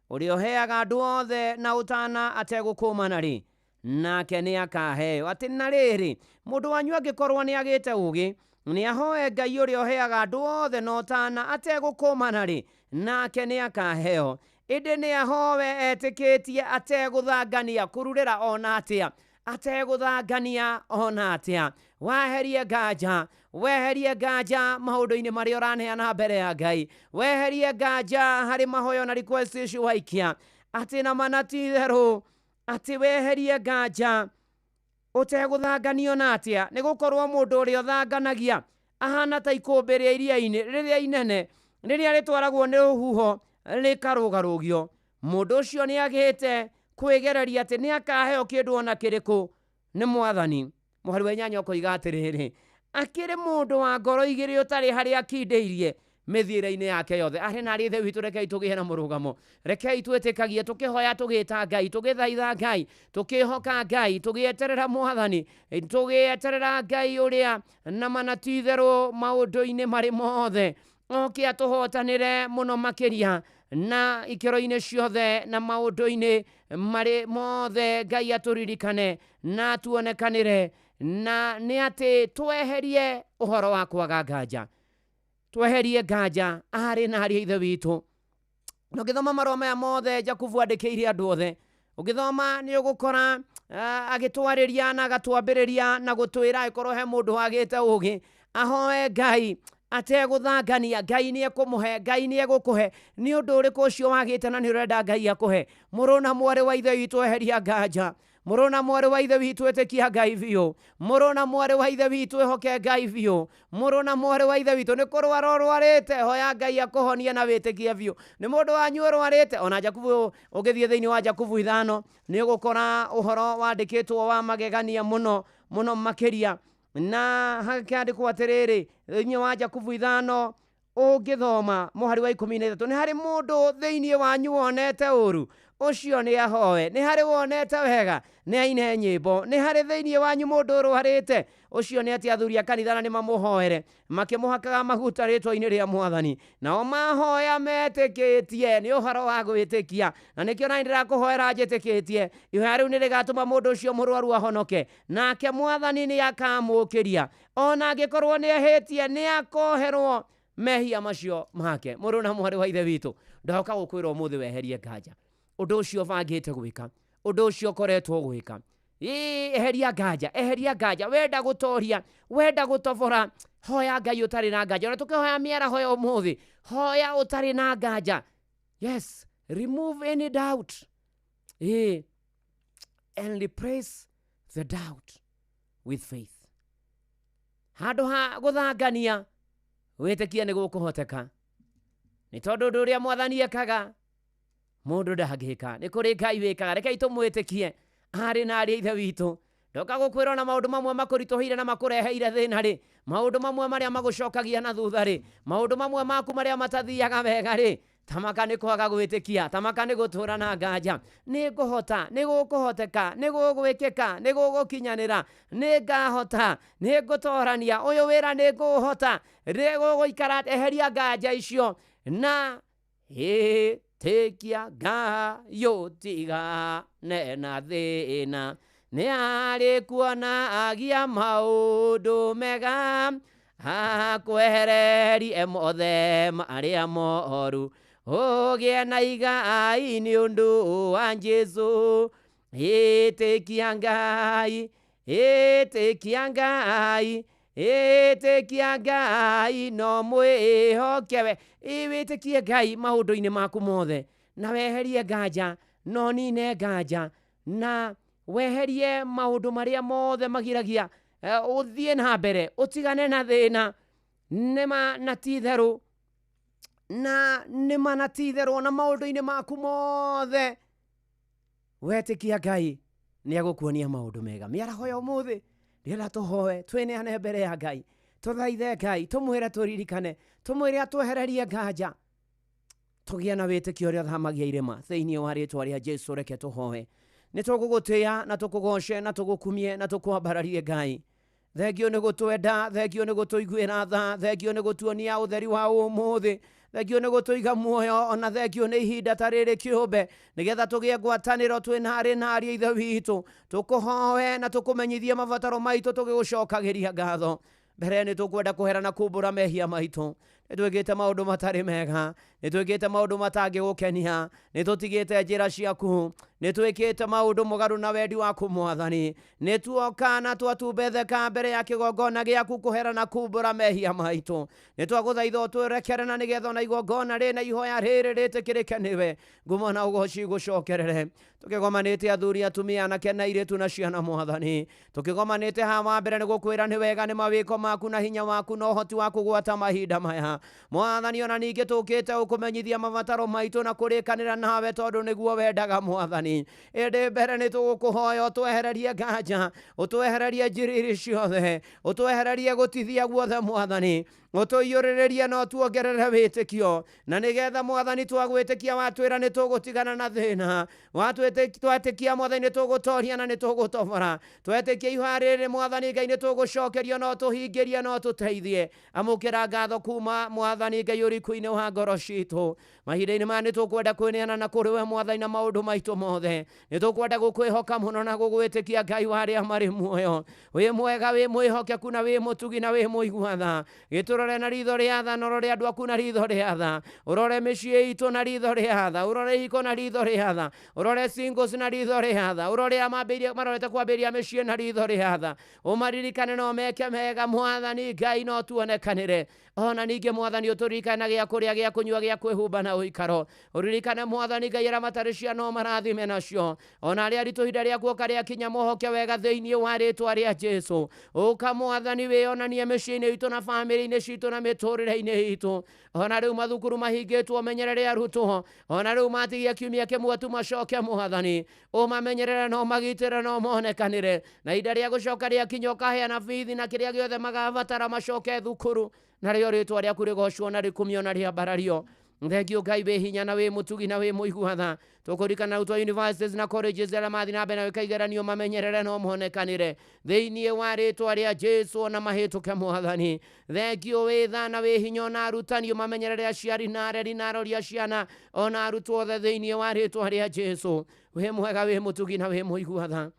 ũrĩa ũheaga andũ othe na ũtana ategũkũmana rĩ nake nĩ akaheo atĩ na rĩrĩ mũndũ wanyu angĩkorwo nĩ agĩte ũũgĩ nĩ ahoe Ngai ũrĩa ũheaga andũ othe na ũtana ategũkũmana rĩ nake nĩ akaheo ĩndĩ nĩ ahoe etĩkĩtie ategũthangania kũrurĩra ona atĩa ategũthangania ona atĩa weherie nganja weherie nganja maũndũ-inĩ marĩa ũraneana mbere ya Ngai weherie nganja harĩ mahoyo na request icio waikia atĩ na mana ti itherũ atĩ weherie nganja ũtegũthanganio na atĩa nĩ gũkorwo mũndũ ũrĩa ũthanganagia ahana ta ikũmbĩ rĩa iria-inĩ rĩrĩa inene rĩrĩa rĩtwaragwo nĩ rũhuho rĩkarũgarũgio mũndũ ũcio nĩ agĩte kwĩgereria atĩ nĩ akaheo kĩndũ ona kĩrĩkũ nĩ mwathani mũhari wa 8 ũkoiga atĩrĩrĩ akĩrĩ mũndũ wa ngoro igĩrĩ ũtarĩ harĩa akindĩirie mĩthiĩre-inĩ yake yothe arĩ na arĩ ithe witũ rekei tũgĩe na mũrũgamo rekei twĩtĩkagie tũkĩhoya tũgĩta Ngai tũgĩthaitha Ngai tũkĩhoka Ngai tũgĩeterera mwathani tũgĩeterera Ngai ũrĩa na mana ti itherũ maũndũ-inĩ marĩ mothe oke atũhotanĩre mũno makĩria Na ikĩro-inĩ ciothe na maũndũ-inĩ marĩ mothe, Ngai atũririkane na atuonekanĩre, na nĩ atĩ tweherie ũhoro wa kwaga nganja, tweherie nganja arĩ na arĩ ithe witũ. Na ũngĩthoma marũa maya mothe Jakubu andĩkĩire andũ othe, ũngĩthoma nĩ ũgũkora agĩtwarĩria na agatwambĩrĩria na gũtwĩra ĩkorwo he mũndũ wagĩte ũgĩ, ahoe Ngai ategũthangania. Ngai nĩ ekũmũhe, Ngai nĩ egũkũhe. Nĩ ũndũ ũrĩkũ ũcio wagĩte na nĩ ũrenda Ngai akũhe? Mũrũ na mwarĩ wa ithe witũ, eheria nganja. Mũrũ na mwarĩ wa ithe witũ, ĩtĩkia Ngai biũ. Mũrũ na mwarĩ wa ithe witũ, ĩhoke Ngai biũ. Mũrũ na mwarĩ wa ithe witũ, nĩ kũrwara ũrwarĩte, hoya Ngai akũhonie na wĩtĩkie biũ. Nĩ mũndũ wanyu ũrwarĩte, ona Jakubu, ũngĩthiĩ thĩinĩ wa Jakubu 5 nĩ ũgũkora ũhoro wandĩkĩtwo wa magegania mũno mũno makĩria, na hakĩandĩkwo atĩrĩrĩ thĩinĩ wa Jakubu 5 ũngĩthoma mũhari wa 13, nĩ harĩ mũndũ thĩinĩ wanyu wonete ũru, ũcio nĩ ahoe. Nĩ harĩ wonete wega, nĩ aine nyĩmbo. Nĩ harĩ thĩinĩ wanyu mũndũ ũrwarĩte, ũcio nĩ atĩ athuri a kanitha na nĩ mamũhoere makĩmũhakaga maguta rĩtwa-inĩ rĩa Mwathani. Nao mahoya metĩkĩtie, nĩ ũhoro wa gwĩtĩkia, na nĩkĩo nani ndĩrakũhoera njĩtĩkĩtie. Ihoya rĩu nĩ rĩgatũma mũndũ ũcio mũrwaru ahonoke, nake Mwathani nĩ akamũkĩria. Ona angĩkorwo nĩ ehĩtie, nĩ akoherwo mehia macio make. Mũrũ na mwarĩ wa ithe witũ, ndoka gũkwĩra ũmũthĩ weherie nganja. Ũndũ ũcio ũbangĩte gwĩka, ũndũ ũcio ũkoretwo gwĩka, eheria nganja, eheria nganja. Wenda gũtoria, wenda gũtobora, hoya Ngai ũtarĩ na nganja. Ona tũkĩhoya mĩaraho ya ũmũthĩ, hoya ũtarĩ na nganja. Yes, remove any doubt and replace the doubt with faith. Handũ ha gũthangania, wĩtĩkie nĩ gũkũhoteka, nĩ tondũ ũndũ ũrĩa Mwathani ekaga mũndũ ndangĩka, nĩ kũrĩ Ngai wĩkaga. Rekei tũmwĩtĩkie arĩ na arĩ ithe witũ. Ndoka gũkwĩra ona maũndũ mamwe makũritũhĩire na makũreheire thĩna rĩ, maũndũ mamwe marĩa magũcokagia na thutha rĩ, maũndũ mamwe maku marĩa matathiaga wega rĩ, tamaka nĩ kwaga gwĩtĩkia, tamaka nĩ gũtũra na nganja. Nĩ ngũhota, nĩ gũkũhoteka, nĩ gũgwĩkĩka, nĩ gũgũkinyanĩra, nĩ ngahota, nĩ ngũtorania ũyũ wĩra, nĩ ngũhota, nĩ gũgũikara. Eheria nganja icio na ĩtĩkia Ngai ũtigane na thĩna. Nĩ arĩ kuonagia maũndũ mega, akwehererie mothe marĩa moru, ũgĩe na igai nĩ ũndũ wa Jesũ. Ĩtĩkia Ngai, ĩtĩkia Ngai, ĩtĩkia Ngai, no mwĩhoke we. Wĩtĩkie Ngai maũndũ-inĩ maku mothe, na weherie nganja, no nine nganja, na weherie maũndũ marĩa mothe magiragia ũthiĩ na mbere, ũtigane na thĩna. Nĩma na ti itherũ, na nĩma na ti itherũ, na maũndũ-inĩ maku mothe wetĩkia Ngai nĩ egũkuonia maũndũ mega. Mĩaraho ya ũmũthĩ ndĩrenda tũhoe, twĩneane mbere ya Ngai, tũthaithe Ngai, tũmwĩre tũririkane, tũmwĩre atwehererie nganja, tũgĩe na wĩtĩkio ũrĩa ũthamagia irĩma. Thĩinĩ wa rĩtwa rĩa Jesũ, reke tũhoe. Nĩ tũgũgũtĩĩa na tũkũgoce na tũgũkumie na tũkwambararie Ngai. Thengio nĩ gũtwenda, thengio nĩ gũtũiguĩra tha, thengio nĩ gũtuonia ũtheri wa ũmũthĩ, thengio nĩ gũtũiga muoyo, ona thengio nĩ ihinda ta rĩrĩ kĩũmbe, nĩgetha tũgĩe ngwatanĩro twĩna arĩ na ariũ ithe witũ. Tũkũhoe na tũkũmenyithie mabataro maitũ tũgĩgũcokagĩria ngatho. Mbere nĩ tũkwenda kũhera na kumbũra mehia maitũ. Nĩ twĩkĩte maũndũ matarĩ mega, nĩ twĩkĩte maũndũ matangĩgũkenia, nĩ tũtigĩte njĩra ciaku, nĩ twĩkĩte maũndũ mũgarũ na wendi waku Mwathani. Nĩ tuoka na twatumbetheka mbere ya kĩgongona gĩaku kũhera na kumbũra mehia maitũ. Nĩ twagũthaitha ũtũrekere, na nĩgetha ona igongona rĩ na ihoya rĩrĩ rĩtĩkĩrĩke nĩwe. Ngumo na ũgoci gũcokerere. Tũkĩgomanĩte athuri, atumia, anake na airĩtu na ciana Mwathani, tũkĩgomanĩte haha wa mbere nĩ gũkwĩra nĩ wega nĩ mawĩko maku na hinya waku na ũhoti waku gwata mahinda maya Mwathani. Ona ningĩ tũkĩte ũkũmenyithia mabataro maitũ na kũrĩkanĩra nawe, tondũ nĩguo wendaga Mwathani. Ĩndĩ mbere nĩ tũgũkũhoya ũtwehererie nganja, ũtwehererie njiriri ciothe, ũtwehererie gũtithia guothe Mwathani, ũtũiyũrĩrĩrie na ũtuongerere wĩtĩkio, na nĩgetha Mwathani twagwĩtĩkia watwĩra nĩ tũgũtigana na thĩna, twetĩkia Mwathani nĩ tũgũtoria na nĩ tũgũtobora, twetĩkia ihoya rĩrĩ Mwathani Ngai nĩ tũgũcokerio na ũtũhingĩrie na ũtũteithie. Amũkĩra ngatho kuma Mwathani Ngai ũriku-inĩ wa ngoro citũ. Mahinda-inĩ maya nĩ tũkwenda kwĩneana na kũrĩ we Mwathani na maũndũ maitũ mothe. Nĩ tũkwenda gũkwĩhoka mũno na gũgwĩtĩkia Ngai wa arĩa marĩ muoyo. Wĩ mwega, wĩ mwĩhokeku na wĩ mũtugi na wĩ mũigua tha. Gĩtũrore na ritho rĩa tha, na ũrore andũ aku na ritho rĩa tha. Ũrore mĩciĩ itũ na ritho rĩa tha, ũrore ihiko na ritho rĩa tha, ũrore singles na ritho rĩa tha, ũrore arĩa mambĩrĩirie marorete kwambĩrĩria mĩciĩ na ritho rĩa tha. Ũmaririkane na ũmeke mega Mwathani Ngai, no tuonekanĩre. Ona ningĩ Mwathani ũtũririkane na gĩa kũrĩa, gĩa kũnyua, gĩa kwĩhumba na ũikaro. Ũririkane Mwathani Ngai arĩa matarĩ ciana ũmarathime nacio. Ona arĩa aritũ ihinda rĩa kuoka rĩakinya mohoke wega thĩinĩ wa rĩtwa rĩa Jesu. Ũka Mwathani wĩonanie mĩciĩ-inĩ itũ na bamĩrĩ-inĩ citũ na mĩtũrĩre-inĩ itũ. Ona rĩu mathukuru mahingĩtwo ũmenyerere arutwo. Ona rĩu matigia kiumia kĩmwe tu macoke Mwathani. Ũmamenyerere na ũmagitĩre na ũmonekanĩre. Na ihinda rĩa gũcoka rĩakinya ũkaheana bithi na kĩrĩa gĩothe magabatara macoke thukuru. Narĩo rĩtwa rĩaku rĩgocwo na rĩkumio na rĩambarario. Thengio Ngai wĩ hinya na wĩ mũtugi na wĩ mũigua tha. Tũkũririkana arutwo universities na colleges arĩa mathiĩ na mbere na gwĩka igeranio mamenyerere na ũmonekanĩre thĩinĩ wa rĩtwa rĩa Jesu ona mahĩtũke Mwathani. Thengio wĩ tha na wĩ hinya ona arutani ũmamenyerere aciari na areri na arori a ciana ona arutwo othe thĩinĩ wa rĩtwa rĩa Jesu. Wĩ mwega, wĩ mũtugi na wĩ mũigua tha.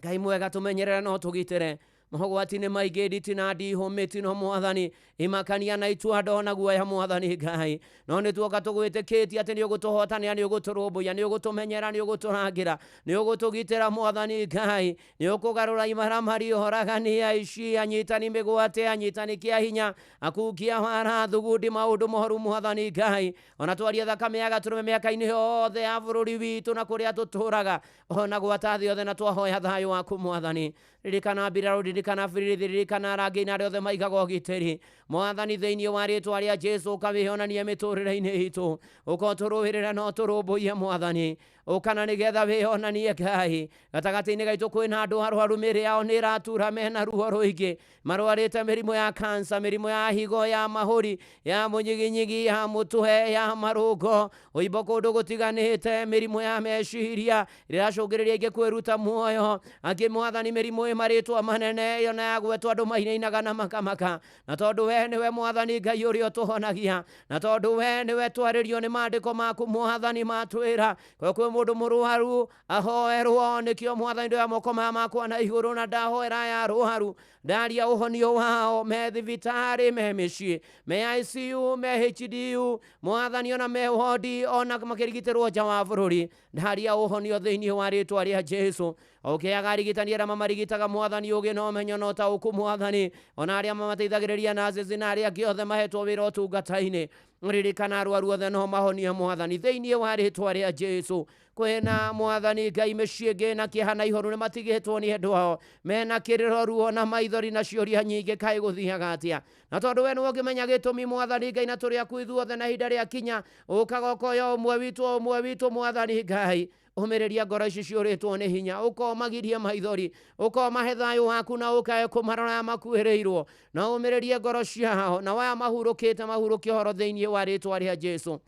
Ngai mwega tũmenyerere na ũtũgitĩre mogwati-inĩ maingĩ, nditi na ndihũ, mĩtino Mwathani, imakania na itua na guoya Mwathani Ngai. No nĩ tuoka tũgwĩtĩkĩtie atĩ nĩ ũgũtũhotanĩra, nĩ ũgũtũrũmbũiya, nĩ ũgũtũmenyera, nĩ ũgũtũrangĩra, nĩ ũgũtũgitĩra Mwathani Ngai. Nĩ ũkũgarũra imaramari, oragani, aici, anyitani mĩgwate, anyitani kĩa hinya, akungia wara, thugundi, maũndũ moru Mwathani Ngai. Ona twarie thakame ya gatũrũme mĩaka-inĩ yothe ya bũrũri witũ na kũrĩa tũtũraga, ona gwata thĩ yothe, na twahoya thayũ waku Mwathani. Ririkana mbirarũ, ririkana birithi, ririkana arangĩri na arĩa othe maigaga ũgitĩri Mwathani thĩinĩ wa rĩtwa rĩa Jesu. Ũkawĩonanie mĩtũrĩre-inĩ itũ, ũka ũtũrũĩrĩre na ũtũrũmbũiye Mwathani. Ũkana nĩgetha wĩonanie Ngai gatagatĩ-inĩ gaitũ. Kwĩna andũ arwaru mĩĩrĩ yao nĩ ĩratura, mena ruo rũingĩ, marwarĩte mĩrimũ ya kansa, mĩrimũ ya higo, ya mahũri, ya mũnyiginyigi, ya mũtwe, ya marũngo, ũimbo kũndũ gũtiganĩte, mĩrimũ ya meciria ĩracũngĩrĩria aingĩ kwĩruta muoyo. Angĩ Mwathani mĩrimũ ĩ marĩtwa manene ĩyo na ya gwetwo andũ mainainaga na makamaka. Na tondũ we nĩwe Mwathani Ngai ũrĩa ũtũhonagia, na tondũ we nĩwe twarĩrio nĩ maandĩko maku Mwathani matwĩra kwa kwĩ mũndũ mũrwaru ahoerwo, nĩkĩo Mwathani ndoya moko maya makwa na igũrũ na ndahoera aya arwaru, ndaria ũhonio wao me thibitarĩ, me mĩciĩ, me ICU, me HDU Mwathani, ona me wodi, ona makĩrigitĩrwo nja wa bũrũri, ndaria ũhonio thĩinĩ wa rĩtwa rĩa Jesu. Ũkĩaga arigitani arĩa mamarigitaga Mwathani ũgĩ na ũmenyo na ũtaũku Mwathani, ona arĩa mamateithagĩrĩria nurses na arĩa angĩ othe mahetwo wĩra ũtungata-inĩ, ririkana arwaru othe no mahonie Mwathani thĩinĩ wa rĩtwa rĩa Jesu. Kwĩna Mwathani Ngai mĩciĩ ĩngĩ na kĩeha na ihoru, nĩ matigĩtwo nĩ endwa ao mena kĩrĩro, ruo na maithori na ciũria nyingĩ, kaĩ gũthiaga atĩa? Na tondũ we nĩwe ũngĩmenya gĩtũmi Mwathani Ngai, na tũrĩ aku ithuothe, na ihinda rĩakinya ũkaga ũkoya ũmwe witũ, ũmwe witũ Mwathani Ngai. Ũmĩrĩria ngoro ici ciũrĩtwo nĩ hinya, ũkomagirie maithori, ũkomahe thayũ waku, na ũkae kũmarora makuhĩrĩirwo, na ũmĩrĩrie ngoro ciao, na waya mahurũkĩte mahurũke ũhoro thĩinĩ wa rĩtwa rĩa Jesu.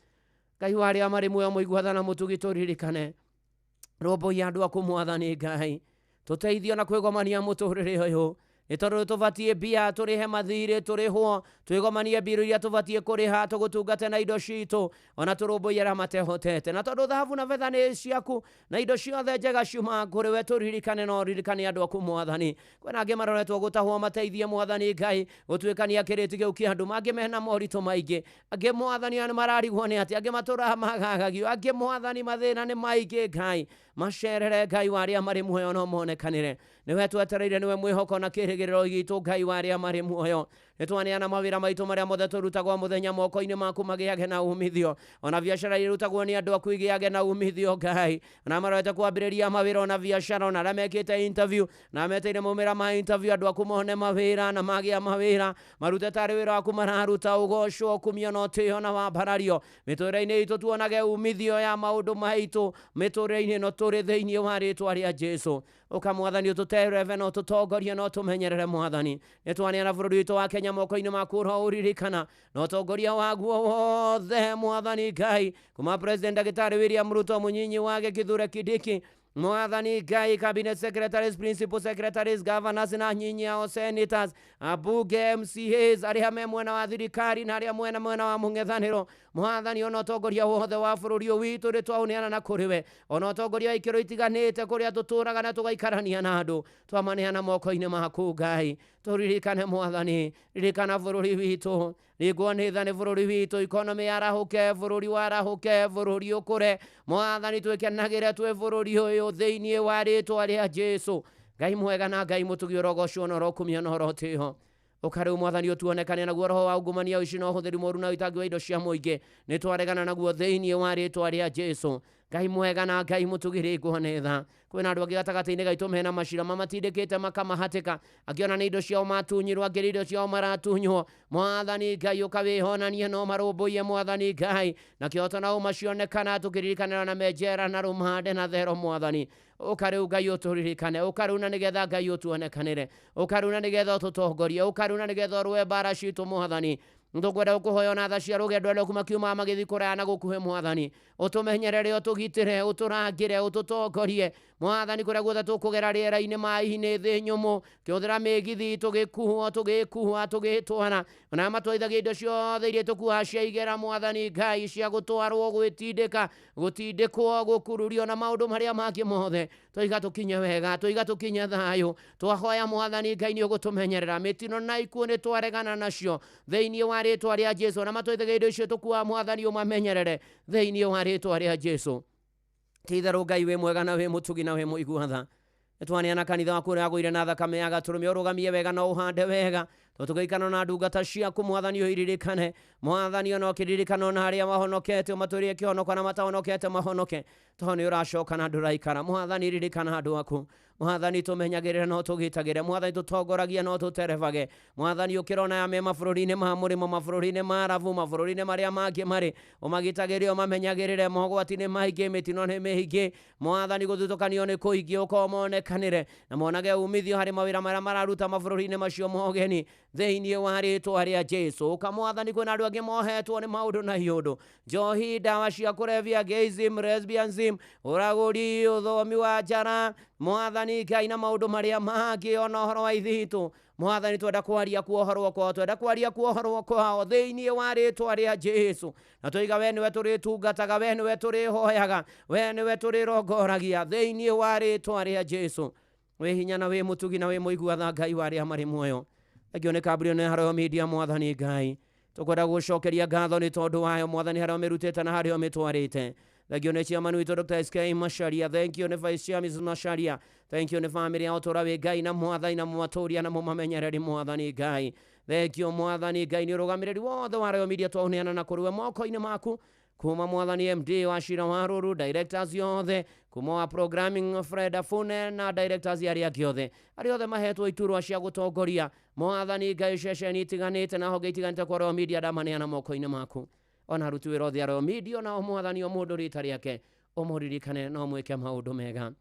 Ngai wa arĩa marĩ muoyo, mũigua tha na mũtugi, tũririkane, rũmbũiya andũ aku Mwathani Ngai, tũteithio na kwĩgomania mũtũrĩre ũyũ, nĩ tondũ tũbatiĩ mbia tũrĩhe mathirĩ, tũrĩhwo, twĩgomanie mbirũ iria tũbatiĩ kũrĩha, tũgũtungate na indo citũ, ona tũrũmbũiye arĩa matehotete. Na tondũ thahabu na betha nĩ ciaku na indo ciothe njega ciumaga kũrĩ we, tũririkane na ũririkane andũ aku Mwathani. Kwĩna angĩ maroretwo gũtahwo, mateithie Mwathani Ngai gũtuĩkania kĩrĩti kĩu kĩa andũ mangĩ mena moritũ maingĩ, angĩ Mwathani nĩ mararigwo nĩ atĩ, angĩ matũraga magagagio, angĩ Mwathani mathĩna nĩ maingĩ. Ngai macerere, Ngai wa arĩa marĩ muoyo, no monekanĩre. Nĩwe twetereire, nĩwe mwĩhoko na kĩrĩgĩrĩro gitũ, Ngai wa arĩa marĩ muoyo. Nĩ twaneana mawĩra maitũ marĩa mothe tũrutagwo mũthenya moko-inĩ maku magĩage na umithio, ona biacara irutagwo nĩ andũ aku igĩage na umithio Ngai. Ona marorete kwambĩrĩria mawĩra ona biacara, ona arĩa mekĩte interview na meteire maumĩra ma interview, andũ aku mone mawĩra na magĩa mawĩra marute tarĩ wĩra waku mararuta, ũgocwo, ũkumio na ũtĩo na wambarario mĩtũrĩre-inĩ itũ, tuonage umithio ya maũndũ maitũ mĩtũrĩre-inĩ ĩno tũrĩ thĩinĩ wa rĩtwa rĩa Jesu. Ũka Mwathani ũtũtereve na ũtũtongorie na ũtũmenyerere Mwathani. Nĩ twaneana bũrũri witũ wa Kenya moko-inĩ maku, ũro ũririkana na ũtongoria waguo wothe Mwathani Ngai, kuma President Ndagĩtarĩ William Ruto, mũnyinyi wake Kithure Kindiki, Mwathani Ngai, cabinet secretaries, principal secretaries, governors na nyinyi ao senators, abunge, MCAs arĩa me mwena wa thirikari na arĩa mwena mwena wa mũng'ethanĩro. Mwathani, ona ũtongoria wothe wa bũrũri ũyũ witũ nĩ twaũneana na kũrĩ we, ona ũtongoria wa ikĩro itiganĩte kũrĩa tũtũraga na tũgaikarania na andũ, twamaneana moko-inĩ maku Ngai. Tũririkane Mwathani, ririkana bũrũri witũ, ringwo nĩ tha nĩ bũrũri witũ, ikonomi yarahũke, bũrũri warahũke, bũrũri ũkũre. Mwathani, twĩkenagĩre twĩ bũrũri ũyũ thĩinĩ wa rĩtwa rĩa Jesu. Ngai mwega na Ngai mũtugi, ũrogocwo na ũrokumio na ũrotĩo. Ũka rĩu Mwathani ũtuonekane naguo roho wa ungumania, ũici na ũhũthĩri mũru na ũitangi wa indo cia mũingĩ nĩ twaregana naguo thĩinĩ wa rĩtwa rĩa Jesu. Ngai mwega na Ngai mũtugi, ringwo nĩ tha. Kwĩna andũ angĩ gatagatĩ-inĩ gaitũ mena macira mamatindĩkĩte makamahatĩka, angĩona nĩ indo ciao matunyirwo, angĩ nĩ indo ciao maratunywo. Mwathani Ngai, ũkawĩhonanie no marũmbũiye Mwathani Ngai, na kĩhoto na ũma cionekana, tũkĩririkanĩra na menjera na rũmande na thero. Mwathani, ũka rĩu Ngai ũtũririkane, ũka rĩu na nĩgetha Ngai ũtuonekanĩre, ũka rĩu na nĩgetha ũtũtongorie, ũka rĩu na nĩgetha ũrũe mbara citũ. Mwathani, tũkwenda gũkũhoya ona tha cia rũgendo arĩa kuma kiumaga magĩthiĩ kũraya na gũkuhĩ. Mwathani, ũtũmenyerere, ũtũgitĩre, ũtũrangĩre, ũtũtongorie Mwathani kũrĩa guothe tũkũgera, rĩera-inĩ, maĩ-inĩ, thĩ nyũmũ, kĩhũthĩra mĩgithi, tũgĩkuo, tũgĩkua, tũgĩtwara, ona matwarithagia indo ciothe iria tũkuaga cia igera. Mwathani Ngai, cia gũtwarwo, gwĩtindĩka, gũtindĩkwo, gũkururio na maũndũ marĩa mangĩ mothe, tũiga tũkinye wega, tũiga tũkinye thayũ. Twahoya Mwathani Ngai nĩ ũgũtũmenyerera. Mĩtino na ikuũ nĩ twaregana nacio thĩinĩ wa rĩtwa rĩa Jesu. Na matwarithagia indo icio tũkuaga, Mwathani, ũmamenyerere thĩinĩ wa rĩtwa rĩa Jesu. Ti-itherũ Ngai wĩ mwega na wĩ mũtugi na wĩ mũigua tha. Nĩtwaneana kanitha waku ũrĩa wagũire na thakame ya gatũrũme, ũrũgamie wega na ũhande wega, tũtũgĩikana na ndungata ciaku. Mwathani, ũiririkane. Mwathani, ona ũkĩririkana ona arĩa mahonokete, ũmatũrie kĩhonoko, na matahonokete mahonoke, tondũ nĩ ũracoka na ndũraikara. Mwathani, ririkana andũ aku. Mwathani, tũmenyagĩrĩre na ũtũgitagĩre. Mwathani, tũtongoragie na ũtũterebage. Mwathani, ũkĩrona ya me mabũrũri-inĩ ma mũrĩmo, mabũrũri-inĩ ma Arabu, mabũrũri-inĩ marĩa mangĩ marĩ, ũmagitagĩre, ũmamenyagĩrĩre. Mogwati nĩ maingĩ, mĩtino nĩ mĩingĩ. Mwathani, gũthutũkanio nĩ kũingĩ, ũkorwo monekanĩre na monage umithio harĩ mawĩra marĩa mararuta mabũrũri-inĩ macio mogeni thĩinĩ wa rĩtwa rĩa Jesu. Ũka Mwathani, kwĩna andũ angĩ mohetwo nĩ maũndũ na iũndũ, njohi, ndawa cia kũrebia, gayism, lesbianism, ũragũri, ũthomi wa njara, Mwathani Ngai, na maũndũ marĩa mangĩ, ona ũhoro wa ithitũ. Mwathani, twenda kwaria kuohorwo kwao, twenda kwaria kuohorwo kwao thĩinĩ wa rĩtwa rĩa Jesu, na tũiga we nĩwe tũrĩtungataga, we nĩwe tũrĩhoyaga, we nĩwe tũrĩrongoragia thĩinĩ wa rĩtwa rĩa Jesu. Wĩ hinya na wĩ mũtugi na wĩ mũigua tha, Ngai wa arĩa marĩ muoyo. Thengio nĩ kambuni ĩno ya Royal Media. Mwathani Ngai, tũkwenda gũcokeria ngatho nĩ tondũ wayo. Mwathani, harĩa ũmĩrutĩte na harĩa ũmĩtwarĩte. Thengio nĩ chairman witũ Dr. SK Macharia, thank you nĩ vice chair Mrs. Macharia, thank you nĩ family ya ũtũra wĩ Ngai na Mwathani na mũmatũria na mũmamenyereri. Mwathani Ngai, thank you. Mwathani Ngai, nĩ ũrũgamĩrĩri wothe wa Royal Media twaũneana na kũrĩ we moko-inĩ maku, kuma Mwathani MD wa Shira wa Ruru, directors yothe, kuma wa programming Fred Afune na directors arĩa angĩ othe, arĩa othe mahetwo iturwa cia gũtongoria. Mwathani Ngai, ceceni itiganĩte na honge itiganĩte kwa Royal Media ndamaneana moko-inĩ maku, ona aruti wĩra othe a Royal Media, ona o Mwathani, o mũndũ rita rĩake ũmũririkane na ũmwĩke maũndũ mega.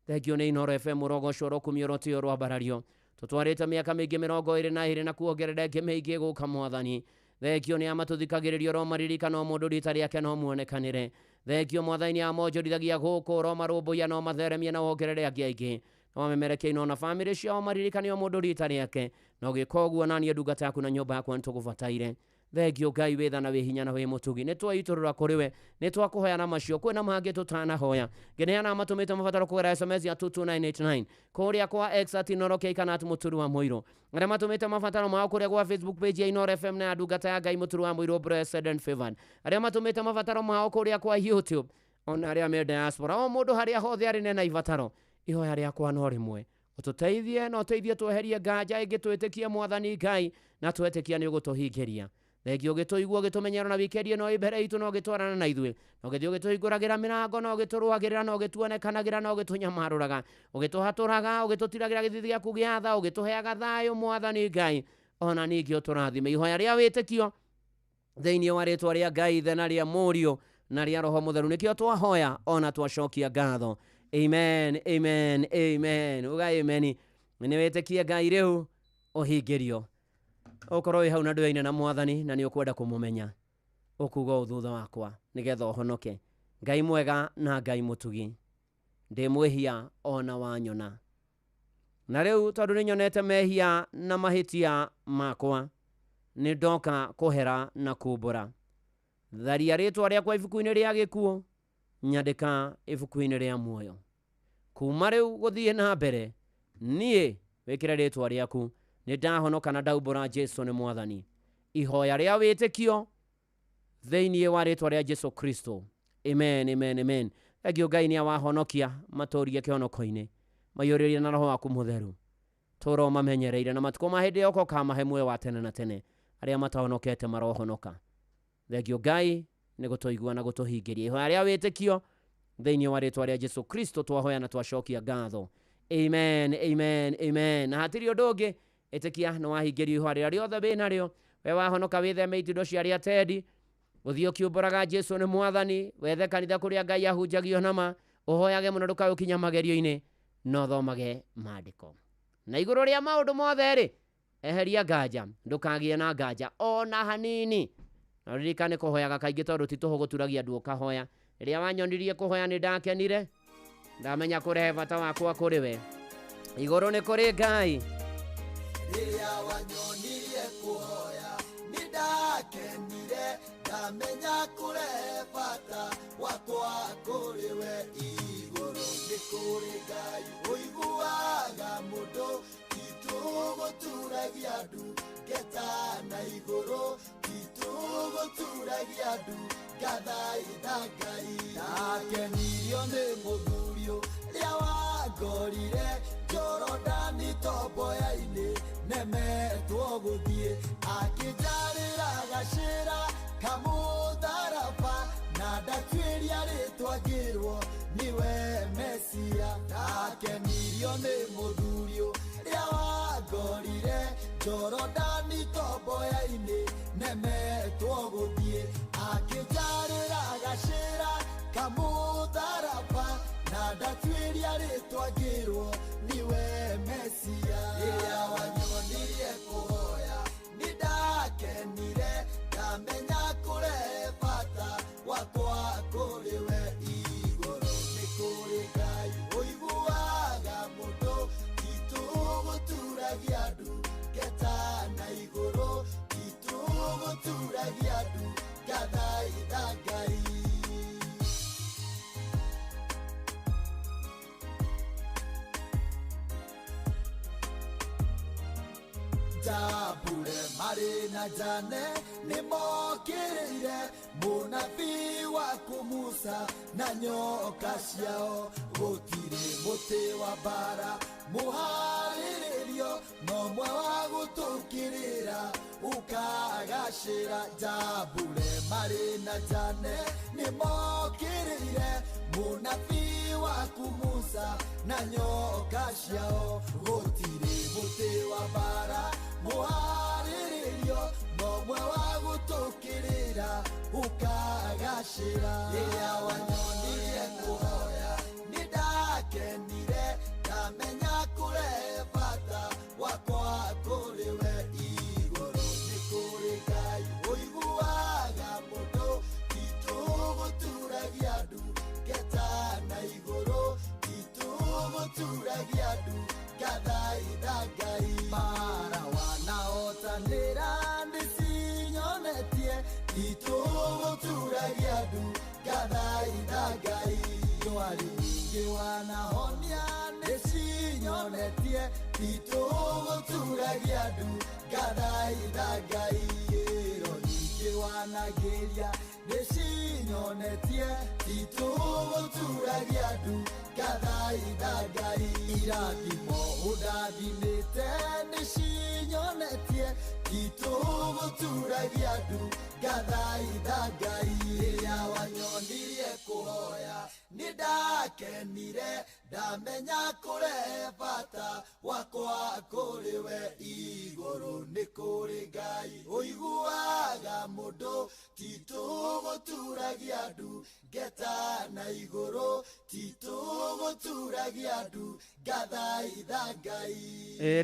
Thengio nĩ Inooro FM, ũrogocwo, ũrokumio, ũrotĩo, rwambarario. Tũtwarĩte mĩaka mĩingĩ 22 na kuongerera ĩngĩ mĩingĩ gũka. Mwathani, thengio nĩ amatũthikagĩrĩria, ũromaririkana o mũndũ rita rĩake no muonekanĩre. Thengio Mwathani nĩ amonjũrithagia gũkũ, ũromarũmbũiya no matheremia na wongerere angĩ aingĩ, no mamemerekie ino na bamĩrĩ ciao, maririkane o mũndũ rita rĩake, na ũgĩka ũguo naniĩ ndungata yaku na nyũmba yakwa nĩtũgũbataire. Thengio Ngai wĩ tha na wĩ hinya na wĩ mũtugi. Nĩ twaitũrũra kũrĩ we, nĩ twakũhoya na macio kwĩna mangĩ tũtanahoya. Ngĩneana matũmĩte mabataro kũgerera SMS ya 22989 kũrĩa kwa X @InooroK kana @MũturuWaMũirũ, arĩa matũmĩte mabataro mao kũrĩa gwa Facebook page ya Inooro FM na ya ndungata ya Ngai Mũturu wa Mũirũ, Blessed and Favored, arĩa matũmĩte mabataro mao kũrĩa kwa YouTube, ona arĩa me diaspora, o mũndũ harĩa hothe arĩ nena ibataro, ihoya rĩakwa no rĩmwe: ũtũteithie na ũteithie tweherie nganja ĩngĩ, twĩtĩkie Mwathani Ngai, na twetĩkia nĩ ũgũtũhingĩria. Thengio ũgĩtũigua, ũgĩtũmenyera na wikendi ĩno ĩ mbere itũ, na ũgĩtwarana na ithuĩ, na ũgĩthiĩ ũgĩtũhingũragĩra mĩrango, na ũgĩtũrũagĩrĩra, na ũgĩtuonekanagĩra, na ũgĩtũnyamarũraga, ũgĩtũhatũraga, ũgĩtũtiragĩra gĩthithi gĩaku gĩa tha, ũgĩtũheaga thayũ. Mwathani Ngai, ona ningĩ ũtũrathime. Ihoya rĩa wĩtĩkio thĩinĩ wa rĩtwa rĩa Ngai Ithe na rĩa Mũriũ na rĩa Roho Mũtheru nĩkĩo twahoya ona twacokia ngatho. Amen, amen, amen. Uga amen nĩ wĩtĩkie Ngai rĩu ũhingĩrio. Ũkorwo wĩ hau na ndũyaine na Mwathani na nĩ ũkwenda kũmũmenya, ũkuga ũũ thutha wakwa nĩgetha ũhonoke. Ngai mwega na Ngai mũtugi, Ndĩ mwĩhia ona wanyona. Na rĩu tondũ nĩnyonete mehia na mahĩtia makwa, nĩ ndoka kũhera na kumbũra. Tharia rĩtwa rĩakwa ibuku-inĩ rĩa gĩkuũ, nyandĩka ibuku-inĩ rĩa muoyo. Kuma rĩu gũthiĩ na mbere, niĩ wĩkĩre rĩtwa rĩaku, nĩ ndahonoka na ndaumbũra Jesu nĩ mwathani. Ihoya rĩa wĩtĩkio thĩinĩ wa rĩtwa rĩa Jesu Kristo. Amen, amen, amen. Thengio Ngai nĩ awahonokia matũrie kĩhonoko-inĩ, maiyũrĩrie na roho waku mũtheru. Tũra ũmamenyereire na matukũ ma hĩndĩ ĩyo ũkamahe muoyo wa tene na tene. Arĩa matahonokete marohonoka. Thengio Ngai nĩ gũtũigua na gũtũhingĩria ihoya rĩa wĩtĩkio thĩinĩ wa rĩtwa rĩa Jesu Kristo twahoya na twacokia ngatho. Amen, amen, amen. Na hatirĩ ũndũ ũngĩ, ĩtĩkia nĩ wahingĩrio ihoya rĩrĩa rĩothe wĩ narĩo. We wahonoka wĩtheme itindo cia arĩa tendi, ũthiĩ ũkiumbũraga Jesu nĩ mwathani, wethe kanitha kũrĩa Ngai ahunjagio nama, ũhoyage mũno ndũkae ũkinya magerio-inĩ, na ũthomage maandĩko. Na igũrũ rĩa maũndũ mothe rĩ, eheria nganja, ndũkagĩe na nganja ona hanini. Na ũririkane kũhoyaga kaingĩ tondũ ti tũhũ gũturagia andũ ũkahoya. Rĩrĩa wanyonirie kũhoya nĩ ndakenire, ndamenya kũrehe bata wakwa kũrĩ we. Igũrũ nĩ kũrĩ Ngai. Rĩrĩa wanyonirie kũhoya nĩ ndakenire, ndamenya kũrehe bata wakwa kũrĩ we. Igũrũ nĩ kũrĩ Ngai ũiguaga mũndũ, ti tũgũturagia ndu ngeta na igũrũ, ti tũgũturagia ndu ngathaitha Ngai. Ndakenirio nĩ mũthuri ũrĩa wangorire Jorodani tomboya-inĩ, nemetwo gũthiĩ, akĩnjarĩra gacĩra kamũtharaba, na ndatuĩria rĩtwa ngĩrwo nĩwe Mesia. Ndakenirio nĩ mũthuri ũrĩa wangorire Jorodani tomboya-inĩ, nemetwo gũthiĩ, akĩnjarĩra gacĩra kamũtharaba, na ndatuĩria rĩtwa ngĩrwo nĩwe Mesia. Rĩrĩa wanyonirie kũhoya nĩ ndakenire, ndamenya kũrehe bata wakwa kũrĩ we. Igũrũ nĩ kũrĩ Ngai ũiguaga mũndũ, ti tũgũturagia ndu ngeta na igũrũ, ti tũgũturagia ndu ngathaitha Ngai. Jambure marĩ na Jane nĩmokĩrĩire mũnabii waku Musa na nyoka ciao. Gũtirĩ mũtĩ wa mbara mũharĩrĩrio, no mwe wa gũtũkĩrĩra ũkagacĩra. Jambure marĩ na Jane nĩmokĩrĩire mũnabii waku Musa na nyoka ciao. Gũtirĩ mũtĩ wa mbara mũharĩrĩrio, no mwe wa gũtũkĩrĩra ũkagacĩra. Rĩrĩa wanyonirie kũhoya nĩ ndakenire, ndamenya kũrehe bata wakwa kũrĩ we. Igũrũ nĩ kũrĩ Ngai ũiguaga mũndũ, ti tũgũturagia ndu ngeta na igũrũ, ti tũgũturagia ndu ngathaitha Ngai. Mara wanahotanĩra nĩcinyonetie, ti tũgũturagia ndu ngathaitha Ngai. Ndwari nyingĩ wanahonia nĩcinyonetie, ti tũgũturagia ndu ngathaitha Ngai. Ĩro nyingĩ wanagĩria nĩcinyonetie, ti tũgũturagia ndu ngathaitha Ngai. Irathimo ũndathimĩte nĩcinyonetie, ti tũgũturagia ndu ngathaitha Ngai. Rĩrĩa wanyonirie kũhoya nĩ ndakenire, ndamenya kũrehe bata wakwa kũrĩ we. Igũrũ nĩ kũrĩ Ngai ũiguaga mũndũ, ti tũgũturagia ndu ngeta na igũrũ, ti tũgũturagia ndu ngathaitha Ngai.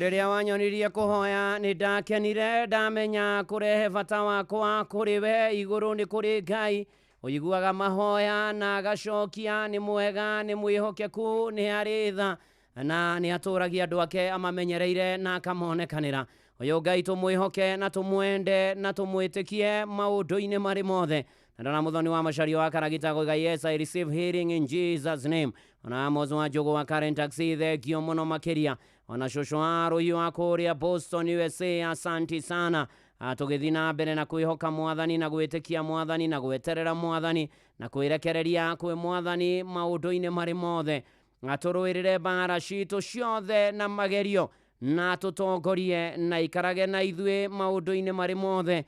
Rĩrĩa wanyonirie kũhoya nĩ ndakenire, ndamenya kũrehe bata wakwa kũrĩ we. Igũrũ nĩ kũrĩ Ngai Ũiguaga mahoya na agacokia, nĩ mwega, nĩ mwĩhokeku, nĩ arĩ tha na nĩ atũragia andũ ake amamenyereire na akamonekanĩra. Ũyũ Ngai tũmwĩhoke na tũmwende na tũmwĩtĩkie maũndũ-inĩ marĩ mothe. Na ndona Muthoni wa Macario wa Karagita goiga, yes, I receive healing in Jesus name. Ona Amos wa Njogu wa Karen Taxi, thengio mũno makĩria. Ona cũcũ wa Rũhiũ wa kũrĩa Boston USA, asanti sana. Tũgĩthiĩ na mbere na kwĩhoka mwathani na gwĩtĩkia mwathani na gweterera mwathani na kwĩrekereria kwĩ mwathani maũndũ-inĩ marĩ mothe. Atũrũĩrĩre mbara citũ ciothe na magerio na tũtongorie na ikarage na ithuĩ maũndũ-inĩ marĩ mothe.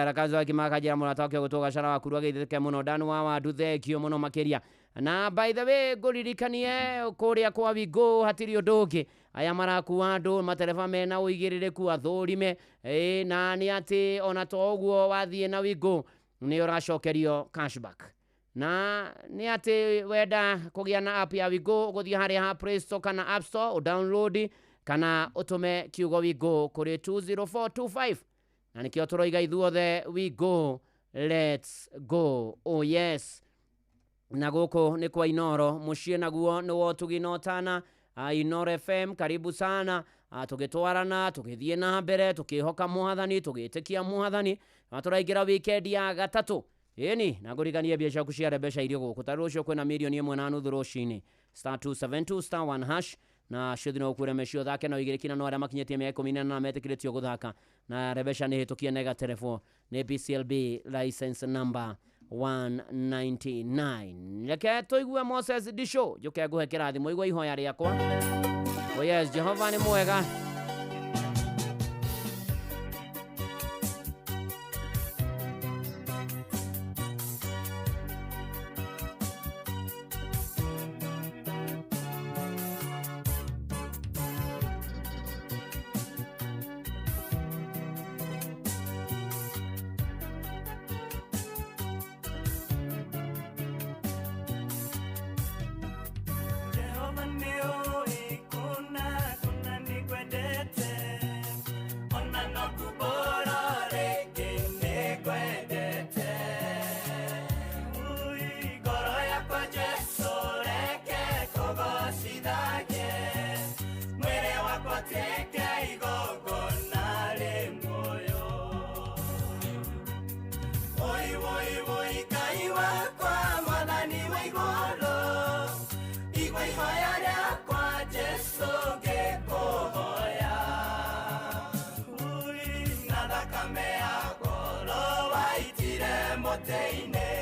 Rakazo akimaka mũrata wake gũtwo gacara waku rwageithĩke mũno. Dan wa Wandu, thengio mũno makĩria. Na by the way, ngũririkanie kũrĩa kwa Wingo hatirĩ ũndũ ũngĩ, aya marakua andũ matereba mena ũigĩrĩrĩku athũrime, na nĩ atĩ ona to ũguo wathiĩ na Wingo nĩ ũracokerio cashback. Na nĩ atĩ wenda kũgĩa na app ya Wingo ũgũthiĩ harĩa ha Play Store kana App Store ũdownload kana ũtũme kiugo Wingo kũrĩ 20425, na nĩkĩo tũroiga ithuothe we go, let's go, oh yes. Na gũkũ nĩ kwa Inoro, mũciĩ naguo nĩ wotugi na ũtana. Inoro FM, karibu sana. Tũgĩtwarana tũgĩthiĩ na mbere tũkĩhoka mwathani tũgĩtĩkia mwathani, na tũraingĩra weekend ya gatatũ. Ĩni na ngũririkanie mbia ciaku cia mbeca irio gũkũ ta rũciũ kwĩna 1.5 million rũcinĩ, *272 *1# na ciothe no ũkuĩre mecio thake na ũigĩrĩki, na no arĩa makinyĩtie mĩaka 18 metĩkĩrĩtio gũthaka, na rebeca nĩ hĩtũkie na ĩgaterebwo nĩ BCLB license number 199. Reke tũigue Moses Disho, njũke ngũhe kĩrathimo, igua ihoya rĩakwa. Oh yes, Jehova nĩ mwega. Jehova nĩũĩ kũna kũna nĩngwendete, ona no kumbũra rĩngĩ nĩngwendete. Ui, ngoro yakwa Jesũ reke kũgocithagie, mwĩrĩ wakwa tuĩke igongona rĩ muoyo. Woi woi woi Ngai wakwa mwathani wa igũrũ, igua ihoya rĩakwa Jesũ ngĩkũhoya. Ui, na thakame ya goro waitire mũtĩ-inĩ,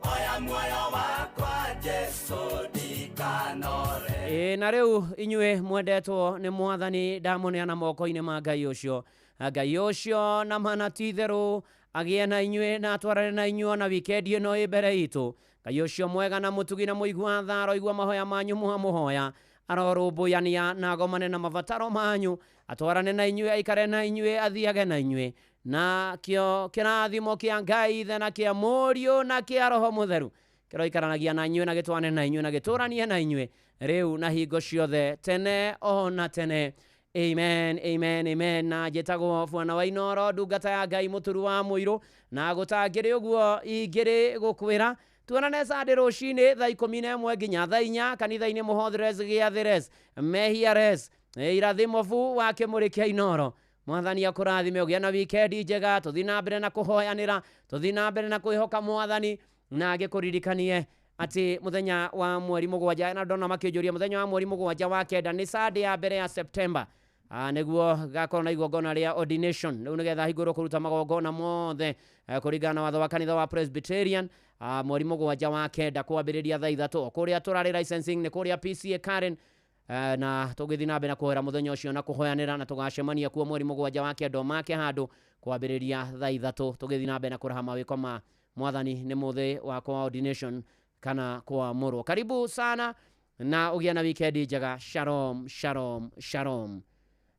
oya muoyo wakwa Jesũ ndikanore. Ĩ na rĩu inyuĩ mwendetwo nĩ mwathani, ndamũneana moko-inĩ ma Ngai ũcio, Ngai ũcio na mana ti itherũ agĩe na inyuĩ na atwarane na inyuĩ ona wikendi ĩno ĩ mbere itũ. Ngai ũcio mwega na mũtugi na mũigua tha aroigua mahoya manyu mwamũhoya, arorũmbũyania na agomane na mabataro manyu, atwarane na inyuĩ, aikare na inyuĩ, athiage na inyuĩ, na kĩo kĩrathimo kĩa Ngai Ithe na kĩa Mũriũ na kĩa Roho Mũtheru kĩroikaranagia na inyuĩ na gĩtwane na inyuĩ na gĩtũranie na inyuĩ rĩu na hingo ciothe tene ona tene. Amen, amen, amen. Na njĩtagwo Bwana wa Inoro, ndungata ya Ngai mũturu wa mũirũ, na gũtangĩrĩ ũguo ingĩrĩ gũkwĩra tuonane Sunday rũcinĩ thaa 11 nginya thaa 4 kanitha-inĩ Mũhothires Gĩathĩres Mehiares irathimo wa kĩmũrĩ kĩa Inoro. Mwathani akũrathime, ũgĩe na wikendi njega. Tũthiĩ na mbere na kũhoyanĩra, tũthiĩ na mbere na kwĩhoka mwathani, na ngĩkũririkanie atĩ mũthenya wa mweri 7, na ndona makĩnjũria mũthenya wa mweri 7 wa 9 nĩ Sunday ya mbere ya September, nĩguo gakorwo na igongona rĩa ordination rĩu nĩgetha hingũrwo kũruta magongona mothe kũringana na watho wa kanitha wa Presbyterian, mweri 7 wa 9 kwambĩrĩria thaa 3 kũrĩa tũrarĩ licensing nĩ kũrĩa PCA Karen, na tũgĩthiĩ na mbere na kũhoera mũthenya ũcio na kũhoyanĩra, na tũgacemania kuo mweri 7 wa 9 make handũ kwambĩrĩria thaa 3, tũgĩthiĩ na mbere na kũraha mawĩko ma mwathani nĩ mũthĩ wakwa wa ordination kana kuamũrwo. Karibu sana na ũgĩe na wikendi njega. Shalom, shalom, shalom.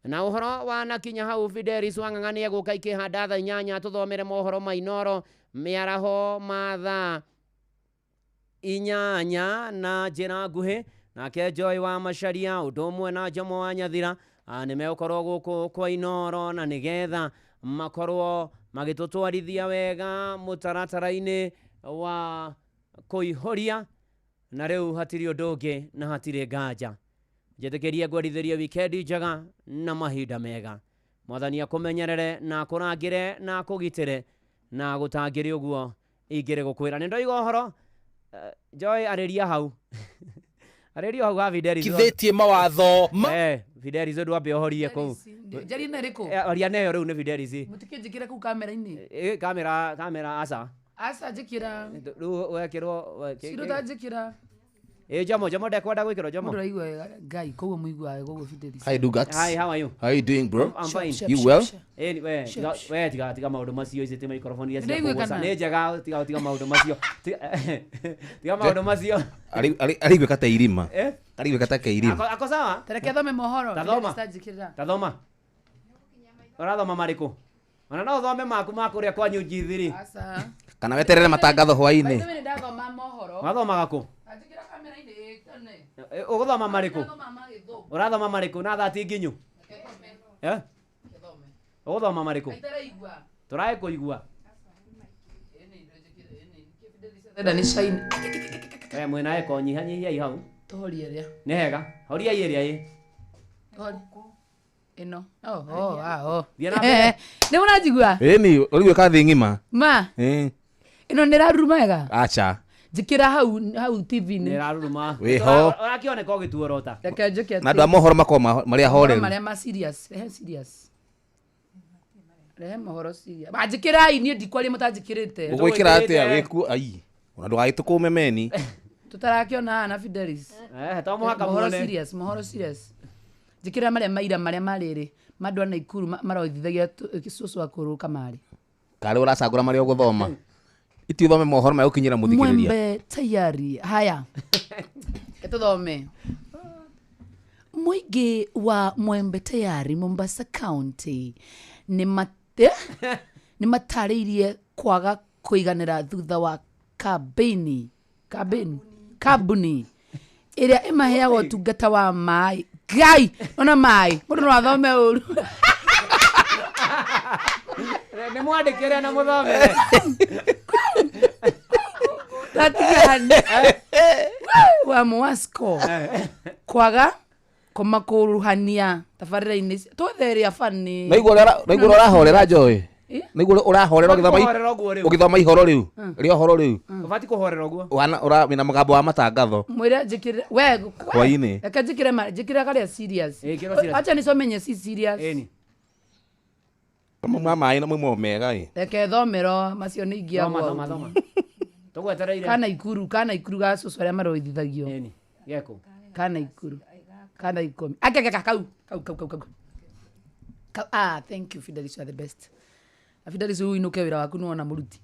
Na ũhoro wanakinya hau, Fidelis Wang'ang'a nĩ egũka ikĩhanda thaa 8 tũthomere mohoro ma Inoro mĩaraho ma thaa 8 na njĩra nguhĩ. Nake Joy wa Macharia ũndũ ũmwe na Jomo wa Nyathira nĩ megũkorwo gũkũ kwa Inoro, na nĩgetha makorwo magĩtũtwarithia wega mũtaratara-inĩ. wa kũihũria na rĩu hatirĩ ũndũ ũngĩ na hatirĩ nganja. Njĩtĩkĩrie ngwarithĩrie wikendi njega na mahinda mega. Mwathani akũmenyerere na akũrangĩre na akũgitĩre na gũtangĩrĩ ũguo ingĩrĩ gũkwĩra. Nĩ ndoiga ũhoro Joy arĩria hau. Arĩria hau ga Fidelis. Kithĩtie mawatho Fidelis ũndũ ambe ũhorie kũu. Njarie na ĩrĩkũ? Aria nayo rĩu nĩ Fidelis. Mũtikĩnjĩkĩre kũu kamera-inĩ. Kamera kamera aca. Aca njĩkĩra. Rĩu wekĩrwo Ciro tanjĩkĩra. Jomo Jomo ndekwenda gwĩkĩrwo Jomo. Mũndũ araigua wega Ngai koguo mũiguaga wega ũguo Fidelis. Hi Dugat. Hi, how are you? How are you doing, bro? I'm fine. You well? We tiga tiga maũndũ macio ici ti microphone iria cia Ndĩraigua kũguca. kana? Nĩ njega tiga tiga maũndũ macio. Tiga maũndũ macio. Ariguĩka ta irima. Eh? Ariguĩka ta keirima. Ako sawa? Tareke thome mohoro. Tathoma. Fidelis tanjĩkĩrĩra. Tathoma. Ũrathoma marĩkũ? Ona no ũthome maku ma kũrĩa kwanyu G3. Aca. Kana weterere matangatho hwainĩ. By the way, nĩndathoma mohoro. Wathomaga kũ? Anjĩkĩra kamera-inĩ ĩ tene. Ũgũthoma marĩkũ? Ndathoma ma Gĩthũngũ. Ũrathoma marĩkũ na thaa ti nginyu? Eh? Ũgũthoma marĩkũ? Itaraigua. Tũraĩ kũigua. Enda nĩ shine. We mwĩna eko nyihanyihiai hau. Tũhorie ĩrĩa. Nĩ hega. Horiai ĩrĩa ĩ. Tũhorie. Ĩno. Oh, oh, ah, oh. Thiĩ na mbere. Nĩ mũranjigua? Ĩni, ũriguĩka thĩ ng'ima. Ma. Ĩ. Ĩno nĩ ĩraruruma wega? Aca. Njĩkĩra hau hau TV-inĩ. Nĩ ĩraruruma. Wĩho. Ũrakĩoneka ũgĩtuorota. Reke njĩke Na andũ a mohoro makoragwo marĩ ahoreru. Marĩa ma serious. Rehe serious. Rehe mohoro serious. Anjĩkĩrai niĩ ndikwaria mũtanjĩkĩrĩte. Ũgwĩkĩra atĩa wĩku ai. Ona ndũgagĩtũkũme meni. Tũtarakĩona haha na Fidelis. To mũhaka Mohoro muone. serious, mohoro serious. Njĩkĩra marĩa maira marĩa marĩrĩ mandũ a Naikuru maroithithagia cũcũ akũrũ kamarĩ. Karĩ ũracagũra marĩa ũgũthoma. Iti ũthome mohoro ma gũkinyĩra mũthikĩrĩria. Mwembe tayari. Haya. Tuthome. Mũingĩ wa Mwembe Tayari Mombasa County nĩ matarĩirie kwaga kũiganĩra thutha wa kambĩini kambuni ĩrĩa ĩmaheaga ũtungata wa maĩ. Ngai ona maĩ mũndũ no athome ũru. Nĩ mwandĩkĩre na mũthomere. Tatigane wa Mwasco kwaga kũmakũruhania tabarĩra-inĩ twethere bani. Naigua ũrahorera Joy. Naigua ũrahorera ũgĩthoma ihoro rĩu. Rĩa ũhoro rĩu. Ũbatiĩ kũhorera ũguo. Wana wĩna mũgambo wa matangatho. Mwĩre njĩkĩre we Hwainĩ. Reke njĩkĩre njĩkĩre karĩa serious. Acha nicomenye si serious. Mamwe ma maĩ na mamwe mega ĩ. Reke thomero macio nĩ ingĩagwo. Thoma thoma. Tũgwetereire. Kana Ikuru ga cũcũ arĩa maroithithagio. Geko. Kana Ikuru. Kana ikũmi. Ake kau kau kau kau. Ah, thank you Fidelis, you are the best. Fidelis ũyũ inũke wĩra waku nĩwona mũruti.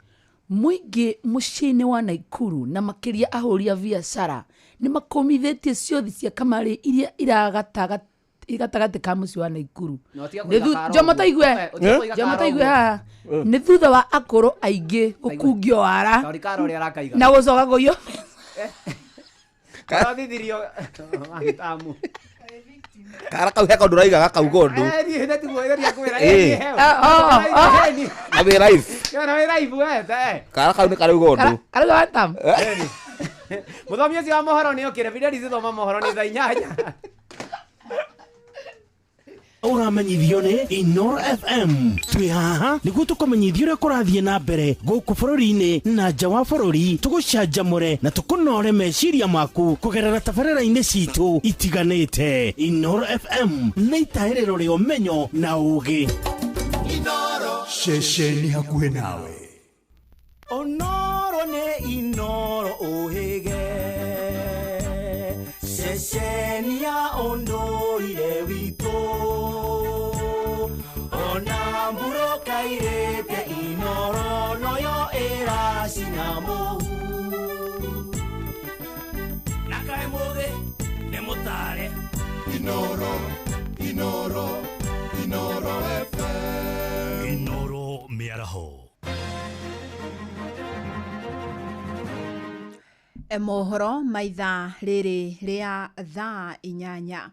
Mũingĩ mũciĩ-inĩ wa Naikuru na makĩria ahũri a biacara nĩ makũmithĩtie ciothi cia kamarĩ iria iragatagatĩ ka mũciĩ wa Naikuru. Jomo taigue. Jomo taigue haha. Nĩ thutha wa akũrũ aingĩ gũkungio wara na gũcoka kũiywo. Karathithirio tamu. Kara kau he kaũndũ ũraiga gakauga ũndũ. Niĩ nĩtiguo ĩgeria kwĩra. Na wĩ live. Na wĩ live we. Kara kau nĩ karauga ũndũ. Karauga wa tamu. Mũthomi ũcio wa mohoro nĩ okĩre. Fidelis thoma mohoro nĩ thaa 8. Ũramenyithio nĩ Inoro FM. Twĩ haha nĩguo tũkũmenyithia ũrĩa kũrathiĩ na mbere gũkũ bũrũri-inĩ na nja wa bũrũri, tũgũcanjamũre na tũkũnore meciria maku kũgerera tabarĩra-inĩ citũ itiganĩte. Inoro FM nĩ itahĩrĩro rĩa ũmenyo na ũũgĩ. Ceceni hakuhĩ nawe. Onoro nĩ Inoro ũhĩge. Ceceni ya ũndũire witũ. Ona mburoka irĩte Inoro noyo ĩracina mũhu. Na kaĩ mũthĩ nĩ mũtare. Inoro, Inoro, Inoro FM. Inoro mĩaraho. Mohoro maitha rĩrĩ rĩa thaa 8.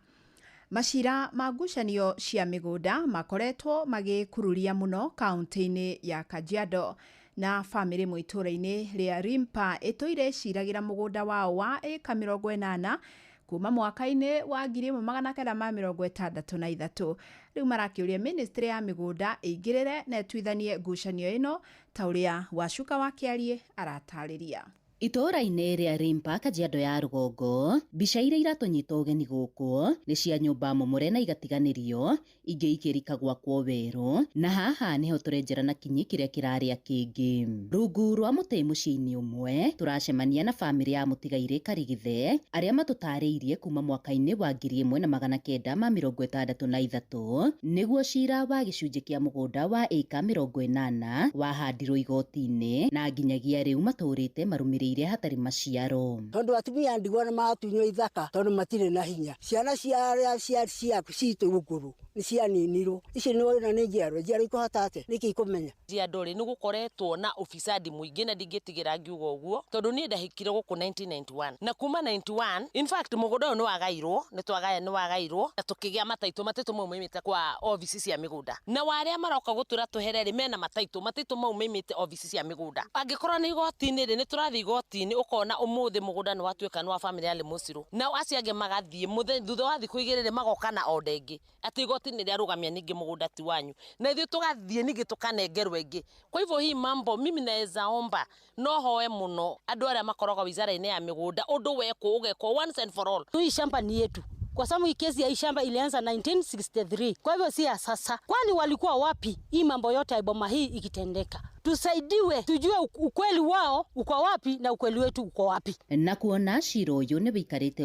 Macira ma ngucanio cia mĩgũnda makoretwo magĩkururia mũno kaunti-inĩ ya Kajiado. Na bamĩrĩ ĩmwe itũũra-inĩ rĩa Rimpa ĩtũire ĩciragĩra mũgũnda wao wa ĩka 80 kuma mwaka-inĩ wa 1963. Rĩu marakĩũria ministry ya mĩgũnda ĩingĩrĩre na ĩtuithanie ngucanio ĩno, ta ũrĩa Wacuka wa Kĩariĩ aratarĩria. Itũũra-inĩ rĩa Rimpa, Kajiado ya rũgongo, mbica iria iratũnyita ũgeni gũkũ nĩ cia nyũmba momore na igatiganĩrio, ingĩ ikĩrika gwakwo werũ, na haha nĩho tũrenjera na kinyi kĩrĩa kĩrarĩa kĩngĩ. Rungu rwa mũtĩ mũciĩ-inĩ ũmwe tũracemania na bamĩrĩ ya mũtigairĩ Karigithe, arĩa matũtarĩirie kuma mwaka-inĩ wa 1963 nĩguo cira wa gĩcunjĩ kĩa mũgũnda wa ĩka 80 wahandirwo igoti-inĩ, na nginyagia rĩu matũrĩte marũmĩrĩire hatarĩ maciaro. Tondu atumia ndigwa nĩ matunywo ithaka tondu matirĩ na hinya. Ciana cia arĩa cia citũ gũkũrũ nĩ cianinirwo. Ici nĩ wona nĩ njiarwa, njiarwa ikũhota atĩa? Nĩkĩ ikũmenya? Kajiado rĩ, nĩ gũkoretwo na ufisadi mũingĩ na ndingĩtigĩra ngiuga ũguo, tondũ niĩ ndahikire gũkũ 1991 na kuma 91, in fact, mũgũnda ũyũ nĩ wagairwo, nĩ twagaya, nĩ wagairwo na tũkĩgĩa mataitũ. Mataitũ mau maimĩte kwa obici cia mĩgũnda, na arĩa maroka gũtwĩra tũhere rĩ, mena mataitũ, mataitũ mau maimĩte obici cia mĩgũnda. Angĩkorwo nĩ igoti-inĩ rĩ, nĩ tũrathiĩ igoti-inĩ ũkona ũmũthĩ mũgũnda nĩ watuĩka nĩ wa bamĩrĩ ya Lemũcirũ, nao acio angĩ magathiĩ thutha wa thikũ 2 rĩ, magoka na order ĩngĩ atĩ igoti nĩ rĩarũgamia ningĩ mũgũnda ti wanyu, na ithuĩ tũgathiĩ ningĩ tũkanengerwo ĩngĩ. Kwa hivyo hii mambo mimi naweza omba, no hoe mũno andũ arĩa makoragwo wizara-inĩ ya mĩgũnda, ũndũ wekwo ũgekwo once and for all. Hii shamba ni yetu, kwa sababu hii kesi ya hii shamba ilianza 1963, kwa hivyo si ya sasa. Kwani walikuwa wapi hii mambo yote ya boma hii ikitendeka? Tusaidiwe tujue ukweli wao uko wapi na ukweli wetu uko wapi. Na kuona cira ũyũ nĩ wĩikarĩte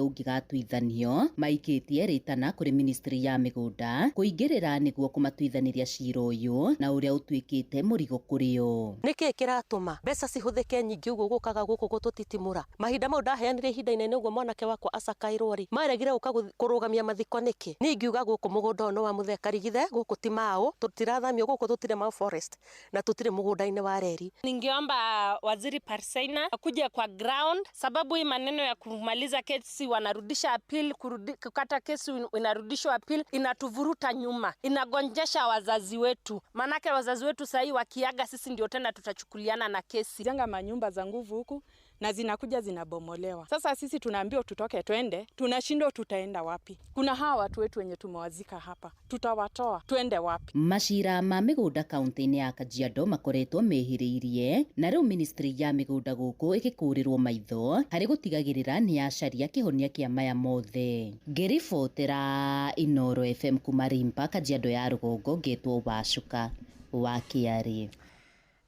ũngĩgatuithanio, maikĩtie rĩtana kũrĩ ministry ya mĩgũnda kũingĩrĩra nĩguo kũmatuithanĩria cira ũyũ na ũrĩa ũtuĩkĩte mũrigo kũrĩ o. Nĩkĩ kĩratũma mbeca cihũthĩke nyingĩ ũguo gũkaga gũkũ gũtũtitimũra? Mahinda mau ndaheanire ihinda inene ũguo mwanake wakwa acakairwo rĩ, maregire gũka kũrũgamia mathiko nĩkĩ? Niĩ ingiuga gũkũ mũgũnda ũyũ nĩ wa mũthee Karigithe, gũkũ ti Mau, tũtirathamio gũkũ, tũtirĩ Mau forest na tũtirĩ mũgũnda wa reri. Ningeomba waziri Parseina akuje kwa ground, sababu hii maneno ya kumaliza kesi wanarudisha appeal, kukata kesi inarudishwa appeal, inatuvuruta nyuma, inagonjesha wazazi wetu. Manake wazazi wetu sahii wakiaga, sisi ndio tena tutachukuliana na kesi. Jenga manyumba za nguvu huku na zinakuja zinabomolewa. Sasa sisi tunaambiwa tutoke twende, tunashindwa tutaenda wapi? Kuna hawa watu wetu wenye tumewazika hapa, tutawatoa twende wapi? Macira ma mĩgũnda kaunti-inĩ ya Kajiado makoretwo mehĩrĩirie, na rĩu ministry ya mĩgũnda gũkũ ĩgĩkũrĩrwo maitho harĩ gũtigagĩrĩra nĩ yacaria kĩhonia kĩa maya mothe. Ngĩribotera Inooro FM kuma Rimpa, Kajiado ya rũgongo, ngetwo Wacuka wa Kĩarĩ.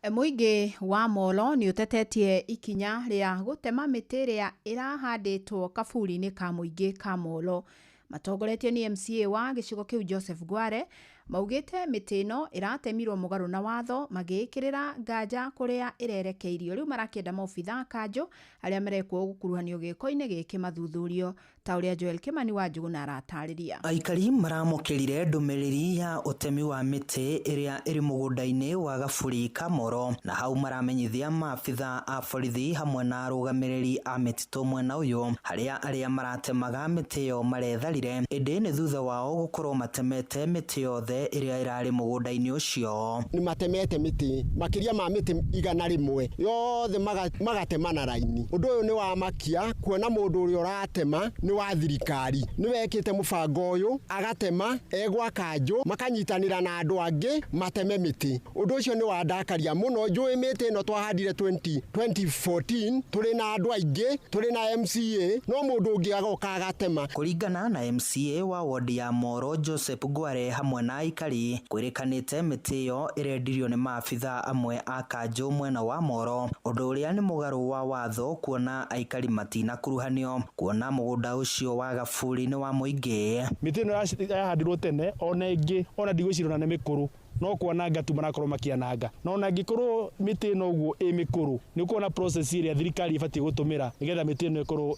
Mũingĩ wa Molo nĩ ũtetetie ikinya rĩa gũtema mĩtĩ ĩrĩa ĩrahandĩtwo kaburi-inĩ ka mũingĩ ka Molo. Matongoretio nĩ MCA wa gĩcigo kĩu Joseph Ngware, maugĩte mĩtĩ ĩno ĩratemirwo mũgarũ na watho, magĩĩkĩrĩra nganja kũrĩa ĩrerekeirio. Rĩu marakĩenda maobitha a kanjũ arĩa marekwo gũkuruhanio gĩko-inĩ gĩkĩ mathuthurio, ta ũrĩa Joel Kĩmani wa Njũgũna aratarĩria. Aikari maramũkĩrire ndũmĩrĩri ya ũtemi wa mĩtĩ ĩrĩa ĩrĩ mũgũnda-inĩ wa Gaburi Kamoro, na hau maramenyithia maabitha a borithi hamwe na arũgamĩrĩri a mĩtitũ mwena ũyũ harĩa arĩa maratemaga mĩtĩ ĩyo maretharire, ĩndĩ nĩ thutha wao gũkorwo matemete mĩtĩ yothe ĩrĩa ĩrarĩ mũgũnda-inĩ ũcio. Nĩ matemete mĩtĩ makĩria ma mĩtĩ 100 yothe magatema na raini. Ũndũ ũyũ nĩ wa makia kuona mũndũ ũrĩa ũratema nĩ wa thirikari, nĩ wekĩte mũbango ũyũ agatema egwa kanjũ makanyitanĩra na andũ angĩ mateme mĩtĩ. Ũndũ ũcio nĩ wandakaria mũno. Njũĩ mĩtĩ ĩno twahandire 2014 tũrĩ na andũ aingĩ, tũrĩ na MCA, no mũndũ ũngĩ agoka agatema. Kũringana na MCA wa wodi ya Moro Joseph Ngware hamwe na aikari, kwĩrĩkanĩte mĩtĩ ĩyo ĩrendirio nĩ maabitha amwe a kanjũ mwena wa Moro, ũndũ ũrĩa nĩ mũgarũ wa watho kuona aikari matinakuruhanio kuona mũgũnda ũcio wa Gaburi nĩ wa mũingĩ. Mĩtĩ ĩno yahandirwo tene, ona ĩngĩ ona ndigwĩciria ona nĩ mĩkũrũ, no kwananga tu marakorwo makiananga. Na ona angĩkorwo mĩtĩ ĩno ũguo ĩ mĩkũrũ, nĩ ũkuona process ĩrĩa thirikari ĩbatiĩ gũtũmĩra nĩgetha mĩtĩ ĩno ĩkorwo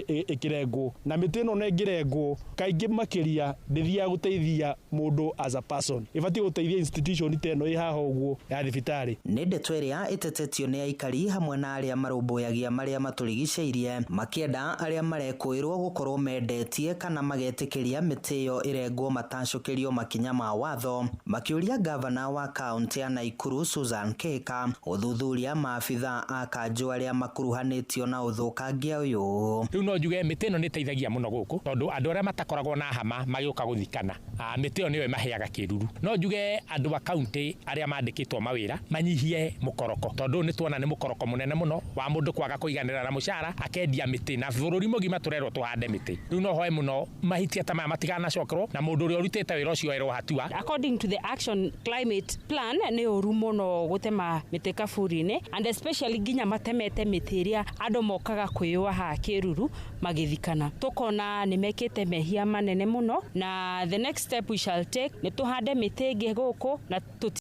ĩkĩrengwo. Na mĩtĩ ĩno ona ĩngĩrengwo kaingĩ makĩria ndĩthiaga gũteithia mũndũ as a person, ĩbatiĩ gũteithia institution ta ĩno ĩ haha ũguo ya thibitarĩ. Nĩ ndeto ĩrĩa ĩtetetio nĩ aikari hamwe na arĩa marũmbũyagia marĩa matũrigicĩirie, makĩenda arĩa marekũĩrwo gũkorwo mendetie kana magetĩkĩria mĩtĩ ĩyo ĩrengwo matacũkĩrio makinya ma watho, makĩũria Akĩũria gavana wa kaũntĩ ya Naikuru Susan Kihika gũthuthuria maabitha a kanjũ arĩa makuruhanĩtio na ũthũkangia ũyũ. Rĩu no njuge mĩtĩ ĩno nĩ ĩteithagia mũno gũkũ tondũ andũ arĩa matakoragwo na hama magĩũka gũthikana, mĩtĩ ĩyo nĩyo ĩmaheaga kĩruru. No njuge andũ a kaũntĩ arĩa mandĩkĩtwo mawĩra manyihie mũkoroko tondũ nĩ tuona nĩ mũkoroko mũnene mũno wa mũndũ kwaga kũiganĩra na mũcara akendia mĩtĩ, na bũrũri mũgima tũrerwo tũhande mĩtĩ. Rĩu no hoe mũno mahitia ta maya matikanacokerwo na mũndũ ũrĩa ũrutĩte wĩra ũcio erwo hatua. According to the action climate plan nĩ ũru mũno gũtema mĩtĩ kaburi-inĩ, and especially nginya matemete mĩtĩ ĩrĩa andũ mokaga kwĩyũa haha kĩruru magĩthikana. Tũkona nĩ mekĩte mehia manene mũno, na the next step we shall take nĩ tũhande mĩtĩ ĩngĩ gũkũ na